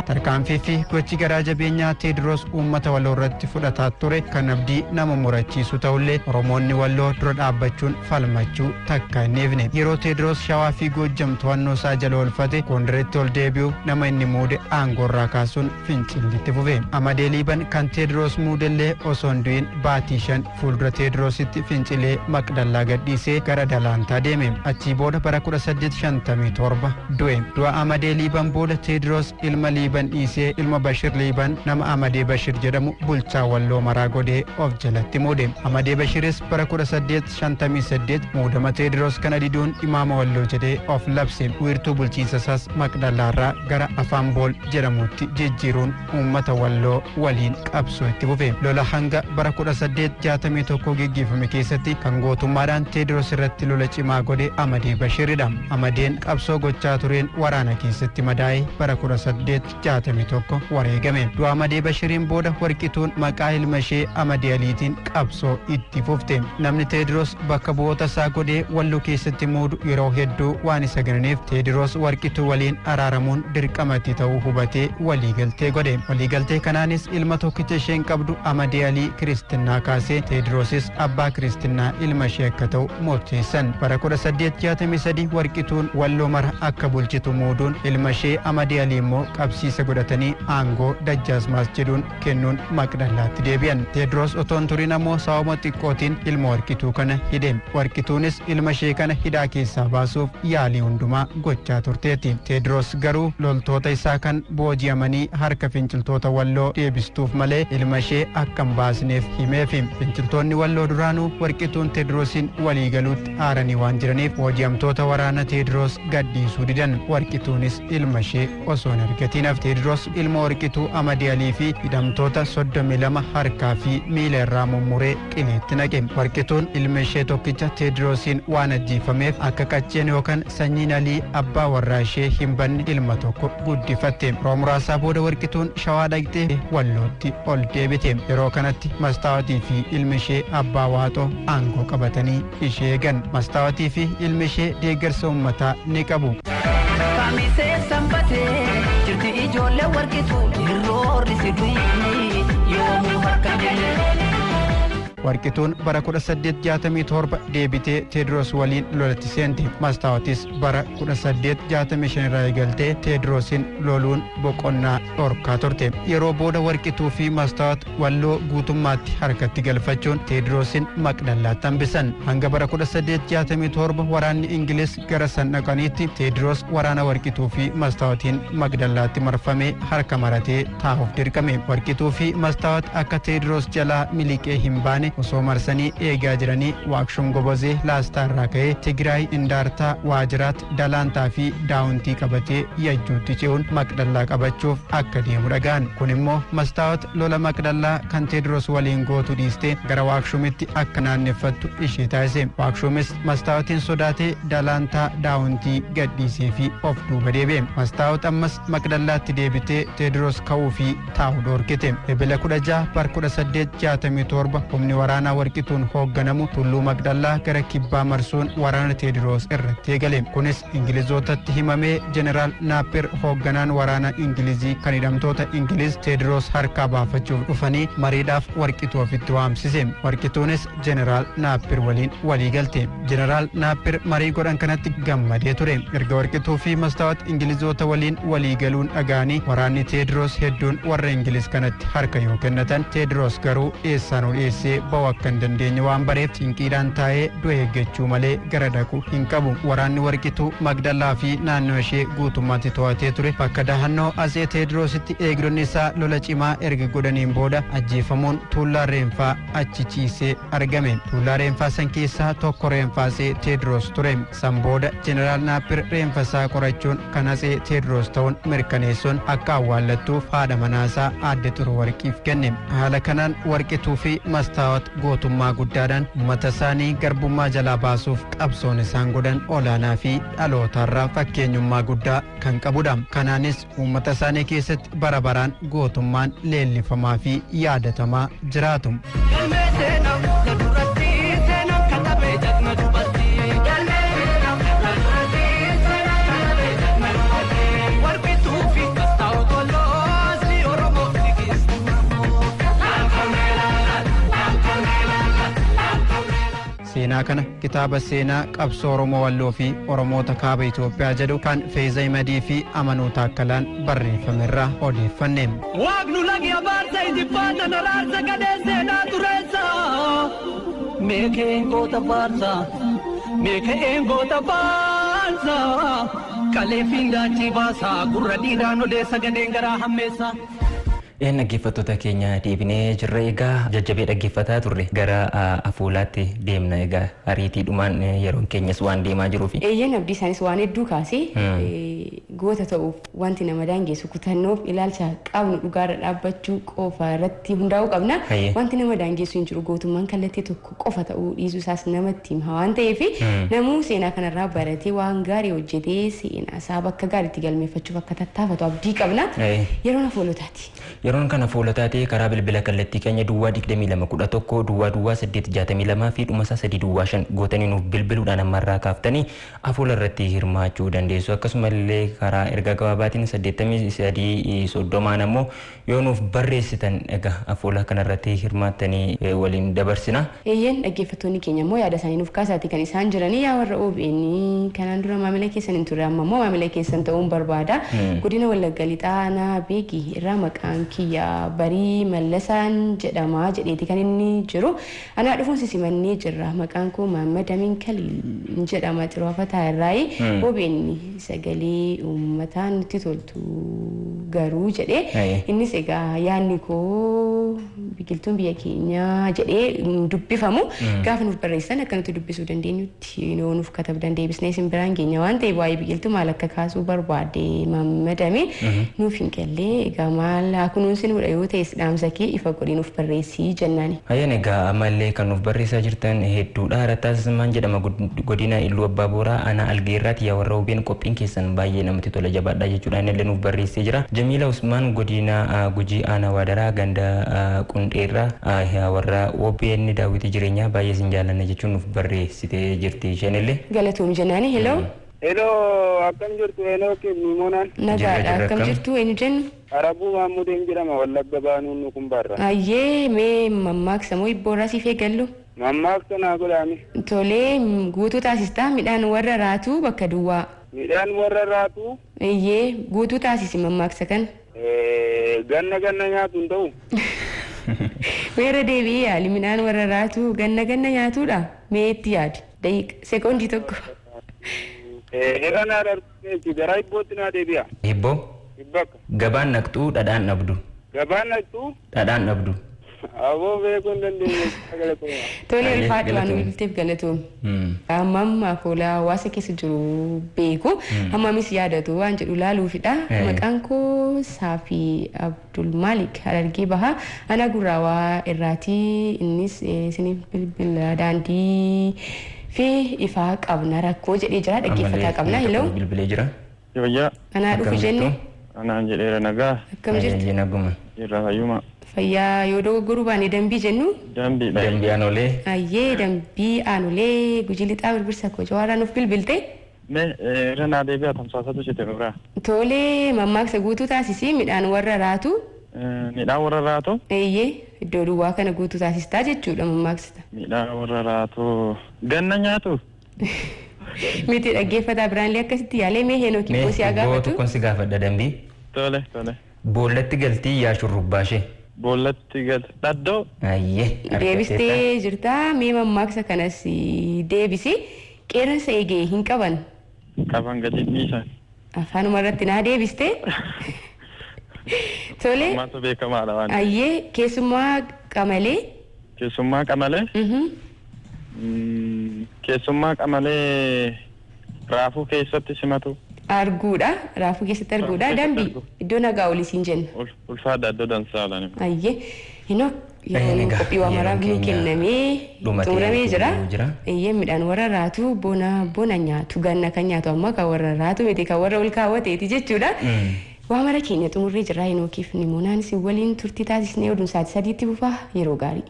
[SPEAKER 10] Tarkaanfii fi gochi garaa jabeenyaa Teediroos uummata Walloo irratti fudhataa ture kan abdii nama murachiisu ta'ullee, Oromoonni Walloo dura dhaabbachuun falmachuu takka hin dhiifne. Yeroo Teediroos Shawaa fi Goojjam to'annoo isaa jala oolfate, Gondaritti ol deebi'u nama inni muude aangoorraa kaasuun fincillitti fufe. Amadee Liiban kan Teediroos muudellee osoo hin du'in baatii 5 fuuldura Teediroositti fincilee Maqdallaa gadhiisee gara Dalaantaa deeme. Achii booda bara 1857 du'e. Du'a Amadee Liiban booda Teediroos ilma Liiban dhiisee ilma Bashir Liiban nama Amadee Bashir jedhamu bulchaa Walloo maraa godhee of jalatti muude. Amadee Bashiris bara 1858 muudama Teediroos kana diduun imaama Walloo jedhee of labse. Wiirtuu bulchiinsa isaas Maqdallaarraa gara Afaan Bool jedhamutti jijjiiruun uummata Walloo waliin qabsoo itti fufe. Lola hanga bara 1861 geggeeffame keessatti kan gootummaadhaan Teediroos irratti lola cimaa godhe Amadee Bashiridha. Amadeen qabsoo gochaa tureen waraana keessatti madaa'ee bara 1861 wareegame. Du'a Amadee Bashiriin booda Warqituun maqaa ilma ishee Amadee Aliitiin qabsoo itti fufte. Namni Teediroos bakka bu'oota isaa godhee Walloo keessatti muudu yeroo hedduu waan isa gananiif, Teediroos Warqituu waliin araaramuun dirqamatti ta'uu hubatee waliigaltee godhe. Waliigaltee kanaanis ilma tokkicha isheen qabdu Amadee Alii kiristinnaa kaasee, Teediroosis abbaa kiristinnaa ilma ishee akka ta'u murteessan. Bara 1863 Warqituun Walloo mara akka bulchitu muuduun, ilma ishee Amadee Alii immoo qabsiisa godhatanii aangoo Dajjaasmaas jedhuun kennuun Maqdallaatti deebi'an. Teediroos otoo hin turin ammoo sababa xiqqootiin ilma Warqituu kana hidhe. Warqituunis ilma ishee kana hidhaa keessaa baasuuf yaalii hundumaa gochaa turteetti. Teediroos garuu loltoota isaa kan booji'amanii harka finciltoota Walloo deebistuuf malee ilma ishee akka hin baasneef himeefi. Finciltoonni Walloo duraanuu Warqituun Teediroosiin walii galuutti aaranii waan jiraniif booji'amtoota waraana Teediroos gadhiisuu didan. Warqituunis ilma ishee osoo hin argatiin hafte. Teediroos ilma Warqituu Amadee Alii fi hidhamtoota 32 harkaa fi miila irraa mummuree qileetti naqe. Warqituun ilma ishee tokkicha Teediroosiin waan ajjeefameef akka qacceen yookaan sanyiin Alii abbaa warraa ishee hin banne ilma tokko guddifatte. Yeroo muraasaa booda Warqituun Shawaa dhaqxee Wallootti ol deebite. Yeroo kanatti Mastaawatii fi ilmi ishee Abbaa Waaxoo aangoo qabatanii ishee eegan. Mastaawatii fi ilmi ishee deeggarsa uummataa ni qabu.
[SPEAKER 9] Kamisee sanbatee jirti ijoollee Warqitu hirroorri si duyi yoomuu harka jenne.
[SPEAKER 10] Warqituun bara 1867 deebitee Teediroos waliin lolatti seente. Mastaawatis bara 1865 irraa eegaltee Teediroosiin loluun boqonnaa dhorkaa turte. Yeroo booda Warqituu fi Mastaawat Walloo guutummaatti harkatti galfachuun Teediroosiin Maqdallaatti hambisan. Hanga bara 1867 waraanni Ingiliz gara san dhaqaniitti Teediroos waraana Warqituu fi Mastaawatiin Magdallaatti marfamee harka maratee taa'uuf dirqame. Warqituu fi Mastaawat akka Teediroos jalaa miliqee hin baane osoo marsanii eegaa jiranii, Waaqshum Gobozee Laastaa irraa ka'ee Tigraay, Indaartaa, Waajiraat, Dalaantaa fi Daawuntii qabatee Yajjuutti ce'uun Maqdallaa qabachuuf akka deemu dhaga'an. Kun immoo Mastaawat lola Maqdallaa kan Teediroos waliin gootu dhiistee gara Waaqshumitti akka naanneffattu ishee taasise. Waaqshumis Mastaawatiin sodaatee Dalaantaa, Daawuntii gadhiisee fi of duuba deebi'e. Mastaawat ammas Maqdallaatti deebitee Teediroos ka'uu fi taa'u dhoorkite. Ebila 16 bar 1867 humni waraanaa Warqituun hoogganamu tulluu Maqdallaa gara kibbaa marsuun waraana Teediroos irratti eegale. Kunis Ingilizootatti himamee Jeneraal Naappir hoogganaan waraana Ingilizii kan hidhamtoota Ingiliz Teediroos harkaa baafachuuf dhufanii mariidhaaf Warqituu ofitti waamsise. Warqituunis Jeneraal Naappir waliin walii galte. Jeneraal Naappir marii godhan kanatti gammadee ture. Erga Warqituu fi Mastaawat Ingilizoota waliin walii galuun dhaga'anii, waraanni Teediroos hedduun warra Ingiliz kanatti harka yoo kennatan, Teediroos garuu eessaanuu dhiyeessee ba'uu akka hin dandeenye waan bareef cinqiidhaan taa'ee du'a eeggachuu malee gara dhaqu hin qabu. Waraanni Warqituu Magdalaa fi naannoo ishee guutummaatti to'atee ture bakka dahannoo Atsee Teediroositti eegdonni isaa lola cimaa erga godhaniin booda ajjeefamuun tuullaa reenfaa achi ciisee argame. Tuullaa reenfaa san keessaa tokko reenfa Atsee Teediroos ture. San booda Jeneraal Naappir reenfa isaa qorachuun kan Atsee Teediroos ta'uun mirkaneessuun akka awwaallattuuf haadha manaasaa Aadde Xuruwarqiif kenne. Haala kanaan Warqituu fi Mastaawat gootummaa guddaadhaan uummata isaanii garbummaa jalaa baasuuf qabsoon isaan godhan olaanaa fi dhalootarraa fakkeenyummaa guddaa kan qabudha. Kanaanis uummata isaanii keessatti bara baraan gootummaan leellifamaa fi yaadatamaa jiraatu.
[SPEAKER 9] Galmee seenaa fuula duratti seenaan katabee jagna dubartii. Galmee seenaa fuula duratti seenaan katabee jagna dubartii. Warqituu fi Mastaawot Walloo.
[SPEAKER 10] Seenaa kana kitaaba seenaa qabsoo Oromoo Walloo fi Oromoota Kaaba Itoophiyaa jedhu kan Feeza Himadii fi Amanuu Taakkalaan barreeffamerraa odeeffanne.
[SPEAKER 9] Waaqnu lagi abaarsa ijibbaata naraarsa gadhee seenaa tureessa. Meekeen goota faarsa meekeen goota faarsa kalee fiindaachii baasa gurra dhiiraan odeessa gadheen garaa hammeessa.
[SPEAKER 4] Een dhaggeeffattoota keenya deebinee jirra. Egaa jajjabee dhaggeeffataa turre, gara afoolaatti deemna. Egaa ariitiidhumaan, yeroon keenyas waan deemaa jiruufi.
[SPEAKER 3] Eeyyeen, abdii isaanis waan hedduu kaasee, goota ta'uuf wanti nama daangessu kutannoof ilaalcha qabnu dhugaarra dhaabbachuu qofa irratti hundaa'uu qabna. Wanti nama daangessu hin jiru. Gootummaan kallattii tokko qofa ta'uu dhiisuu isaas namatti hima waan ta'eef, namuu seenaa kanarraa baratee waan gaarii hojjetee seenaa isaa bakka gaariitti galmeeffachuuf akka tattaafatu abdii qabna. Yeroon afoolotaati.
[SPEAKER 4] Yeroon kana afoolotaati. Karaa bilbila kallattii keenya duwwaa 22 11 duwwaa duwwaa 8 62 fi dhuma isaa 3 duwwaa 5 gootanii nuuf bilbiluudhaan ammarraa kaaftanii afoola irratti hirmaachuu dandeessu. Akkasumallee karaa ergaa gabaabaatiin 83 30n ammoo yoo nuuf barreessitan, egaa afoola kanarratti hirmaattanii waliin dabarsina.
[SPEAKER 3] Eeyyeen, dhaggeeffattoonni keenya immoo yaada isaanii nuuf kaasaati kan isaan jiranii. Yaa warra OBN, kanaan dura maamila keessan hin turre, amma immoo maamila keessan ta'uun barbaada. Godina Wallagga Lixaa Aanaa Beegii irraa maqaan kiyya Barii Mallasaan jedhama jedheeti kan inni jiru. Anaa dhufuun sisimannee jirra. Maqaan koo Maammad Amin Kaliil jedhama, Xiroofataa irraayi. OBN sagalee uummataa nutti toltu garuu jedhee. Innis egaa yaadni koo biqiltuun biyya keenyaa jedhee dubbifamu gaafa nuuf barreessan akka nuti dubbisuu dandeenyutti yoo nuuf katabdan deebisnee isin biraan geenya waan ta'eef, waa'ee biqiltuu maal akka kaasuu barbaade Maammadame nuuf hin gallee. Egaa maal haa kunuunsinuudha yoo ta'es dhaamsa kee ifa godhii nuuf barreessii jennaani.
[SPEAKER 4] Hayyaan, egaa ammallee kan nuuf barreessaa jirtan hedduudha. Rattaasismaan jedhama, godina Illuu Abbaa Booraa aanaa Algeerraati. Yaa warra OBN, qophiin keessan baay'ee namatti tola, jabaadhaa jechuudha. Inni illee nuuf barreessee jira. Jamiila Usmaan, godina Gujii aanaa Waadaraa ganda Qundheerraa, yaa warra OBN daawwitii jireenyaa baay'ee isin jaallanna jechuun nuuf barreessitee jirti isheen illee.
[SPEAKER 3] Galatoom jennaani. Hello.
[SPEAKER 11] Hello, akkam jirtu Enookiif Nimoonaan?
[SPEAKER 3] Nagaadha, akkam jirtu? Eenyu jennu?
[SPEAKER 11] Arabuu Maamudeen jedhama, Wallagga Baanuun nu kumbaarra.
[SPEAKER 3] Ayyee, mee mammaaksa moo hibboo siif eegallu?
[SPEAKER 11] Mammaaksa naa godhaami.
[SPEAKER 3] Tolee, guutuu taasistaa: midhaan warra raatuu bakka duwwaa.
[SPEAKER 11] Midhaan warra raatuu.
[SPEAKER 3] Eeyyee, guutuu taasisi mammaaksa kana.
[SPEAKER 11] Ganna ganna nyaatu hin ta'u.
[SPEAKER 3] Meera deebi'ee yaali. Midhaan warra raatuu ganna ganna nyaatuudha? Mee itti yaadi. Daqiiqa sekoondii tokko.
[SPEAKER 11] Irra naa darbeechi, gara hibbootti naa deebi'a.
[SPEAKER 4] Hibboo?
[SPEAKER 11] Hibbakka.
[SPEAKER 4] Gabaan naqxuu dhadhaan dhabdu.
[SPEAKER 11] Gabaan naqxuu?
[SPEAKER 4] Dhadhaan dhabdu.
[SPEAKER 11] Aboo, beekuu hin dandeenye, galatooma.
[SPEAKER 3] Tolee, ulfaadhu, waan bilbilteef galatoom. Hammam afoola hawaasa keessa jiru beeku, hammamis yaadatu waan jedhu laaluufidha. Maqaan koo Saafii Abdul Malik, Harargee Bahaa Aanaa Gurraawaa irraati. Innis isiniif bilbila, daandii fi ifaa qabna rakkoo jedhee jira. Dhaggeeffataa qabna. Hello.
[SPEAKER 4] Bilbilee jira.
[SPEAKER 12] Yoyyaa.
[SPEAKER 3] Anaa dhufu jenne.
[SPEAKER 12] Anaan jedheera, nagaa.
[SPEAKER 3] Akkam jirtu?
[SPEAKER 4] Naguma.
[SPEAKER 12] Jirra, fayyuma.
[SPEAKER 3] Fayyaa. Yoo dogoggoruu baane dambii jennu.
[SPEAKER 12] Dambiidha.
[SPEAKER 4] Dambii Aanolee.
[SPEAKER 3] Ayyee, Dambii Aanolee, Gujii Lixaa, Birbirsa koo Jawaaraa nuuf bilbilte.
[SPEAKER 12] Mee irra naa deebi'a, tamsaasatu jette nurraa.
[SPEAKER 3] Tolee, mammaaksa guutuu taasisii: midhaan warra raatu.
[SPEAKER 12] Midhaan warra raatu.
[SPEAKER 3] Eeyyee, iddoo duwwaa kana guutuu taasistaa jechuudha mammaaksita.
[SPEAKER 12] Midhaan warra raatu ganna nyaatu.
[SPEAKER 3] Miti, dhaggeeffataa biraallee akkasitti yaalee. Mee Heenooki
[SPEAKER 4] Mee
[SPEAKER 3] immoo si haa
[SPEAKER 4] hibboo
[SPEAKER 3] gaafatu.
[SPEAKER 4] tokkoon si gaafadha, Dambii.
[SPEAKER 12] Tole tole.
[SPEAKER 4] Boollatti galtii yaa shurrubbaashee.
[SPEAKER 12] Boollatti galti. Dhaddoo.
[SPEAKER 4] Ayyee.
[SPEAKER 3] Deebistee jirtaa. Mee mammaaksa kanas deebisi: qeerransa eegee hin qaban.
[SPEAKER 12] Qaban gadi dhiisan.
[SPEAKER 3] Afaanuma irratti naa deebiste. Tole.
[SPEAKER 12] Ammaatu beekamaadha waan.
[SPEAKER 3] Ayyee, keessummaa qamalee.
[SPEAKER 12] Keessummaa qamalee. Keessummaa qamalee raafuu keessatti simatu.
[SPEAKER 3] Arguudha. Raafuu keessatti arguudha.
[SPEAKER 12] Raafuu keessatti
[SPEAKER 3] Dambii,
[SPEAKER 12] argu.
[SPEAKER 3] iddoo nagaa olii siin jenna.
[SPEAKER 12] Ulfaadha, iddoo dansaa.
[SPEAKER 3] Ayyee. Hinoo, yeroon qophii waa maraaf nuu kennamee xumuramee jira.
[SPEAKER 4] Jira.
[SPEAKER 3] Eeyyee, midhaan warra raatu bona bona nyaatu, ganna kan nyaatu amma kan warra raatu miti, kan warra ol kaawwateeti jechuudha. Waa mara keenya xumurree jirra. Hinookiif Nimoonaan isin waliin turtii taasisnee, oduun sa'aatii 3tti fufaa. Yeroo gaarii.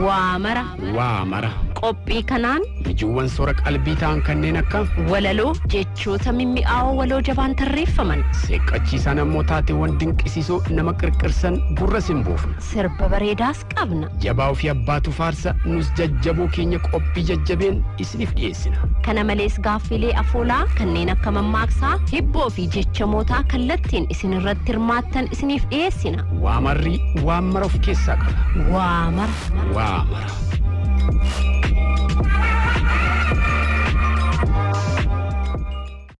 [SPEAKER 1] Waa mara.
[SPEAKER 2] Waa mara.
[SPEAKER 1] Qophii kanaan
[SPEAKER 2] Mijuuwwan soora qalbii ta'an kanneen akka
[SPEAKER 1] walaloo jechoota mimmi'aawoo waloo jabaan tarreeffaman,
[SPEAKER 2] seeqqachiisaan ammoo taateewwan dinqisiisoo nama qirqirsan gurra simbuufna.
[SPEAKER 1] Sirba bareedaas qabna.
[SPEAKER 2] Jabaa ofii abbaatu faarsa, nus jajjaboo keenya qophii jajjabeen isiniif dhiyeessina.
[SPEAKER 1] Kana malees gaaffilee afoolaa kanneen akka mammaaksaa, hibboo fi jechamootaa kallattiin isin irratti hirmaattan isiniif dhiyeessina.
[SPEAKER 2] Waa marri waan mara of keessaa qaba.
[SPEAKER 1] Waa mara.
[SPEAKER 2] Waa mara.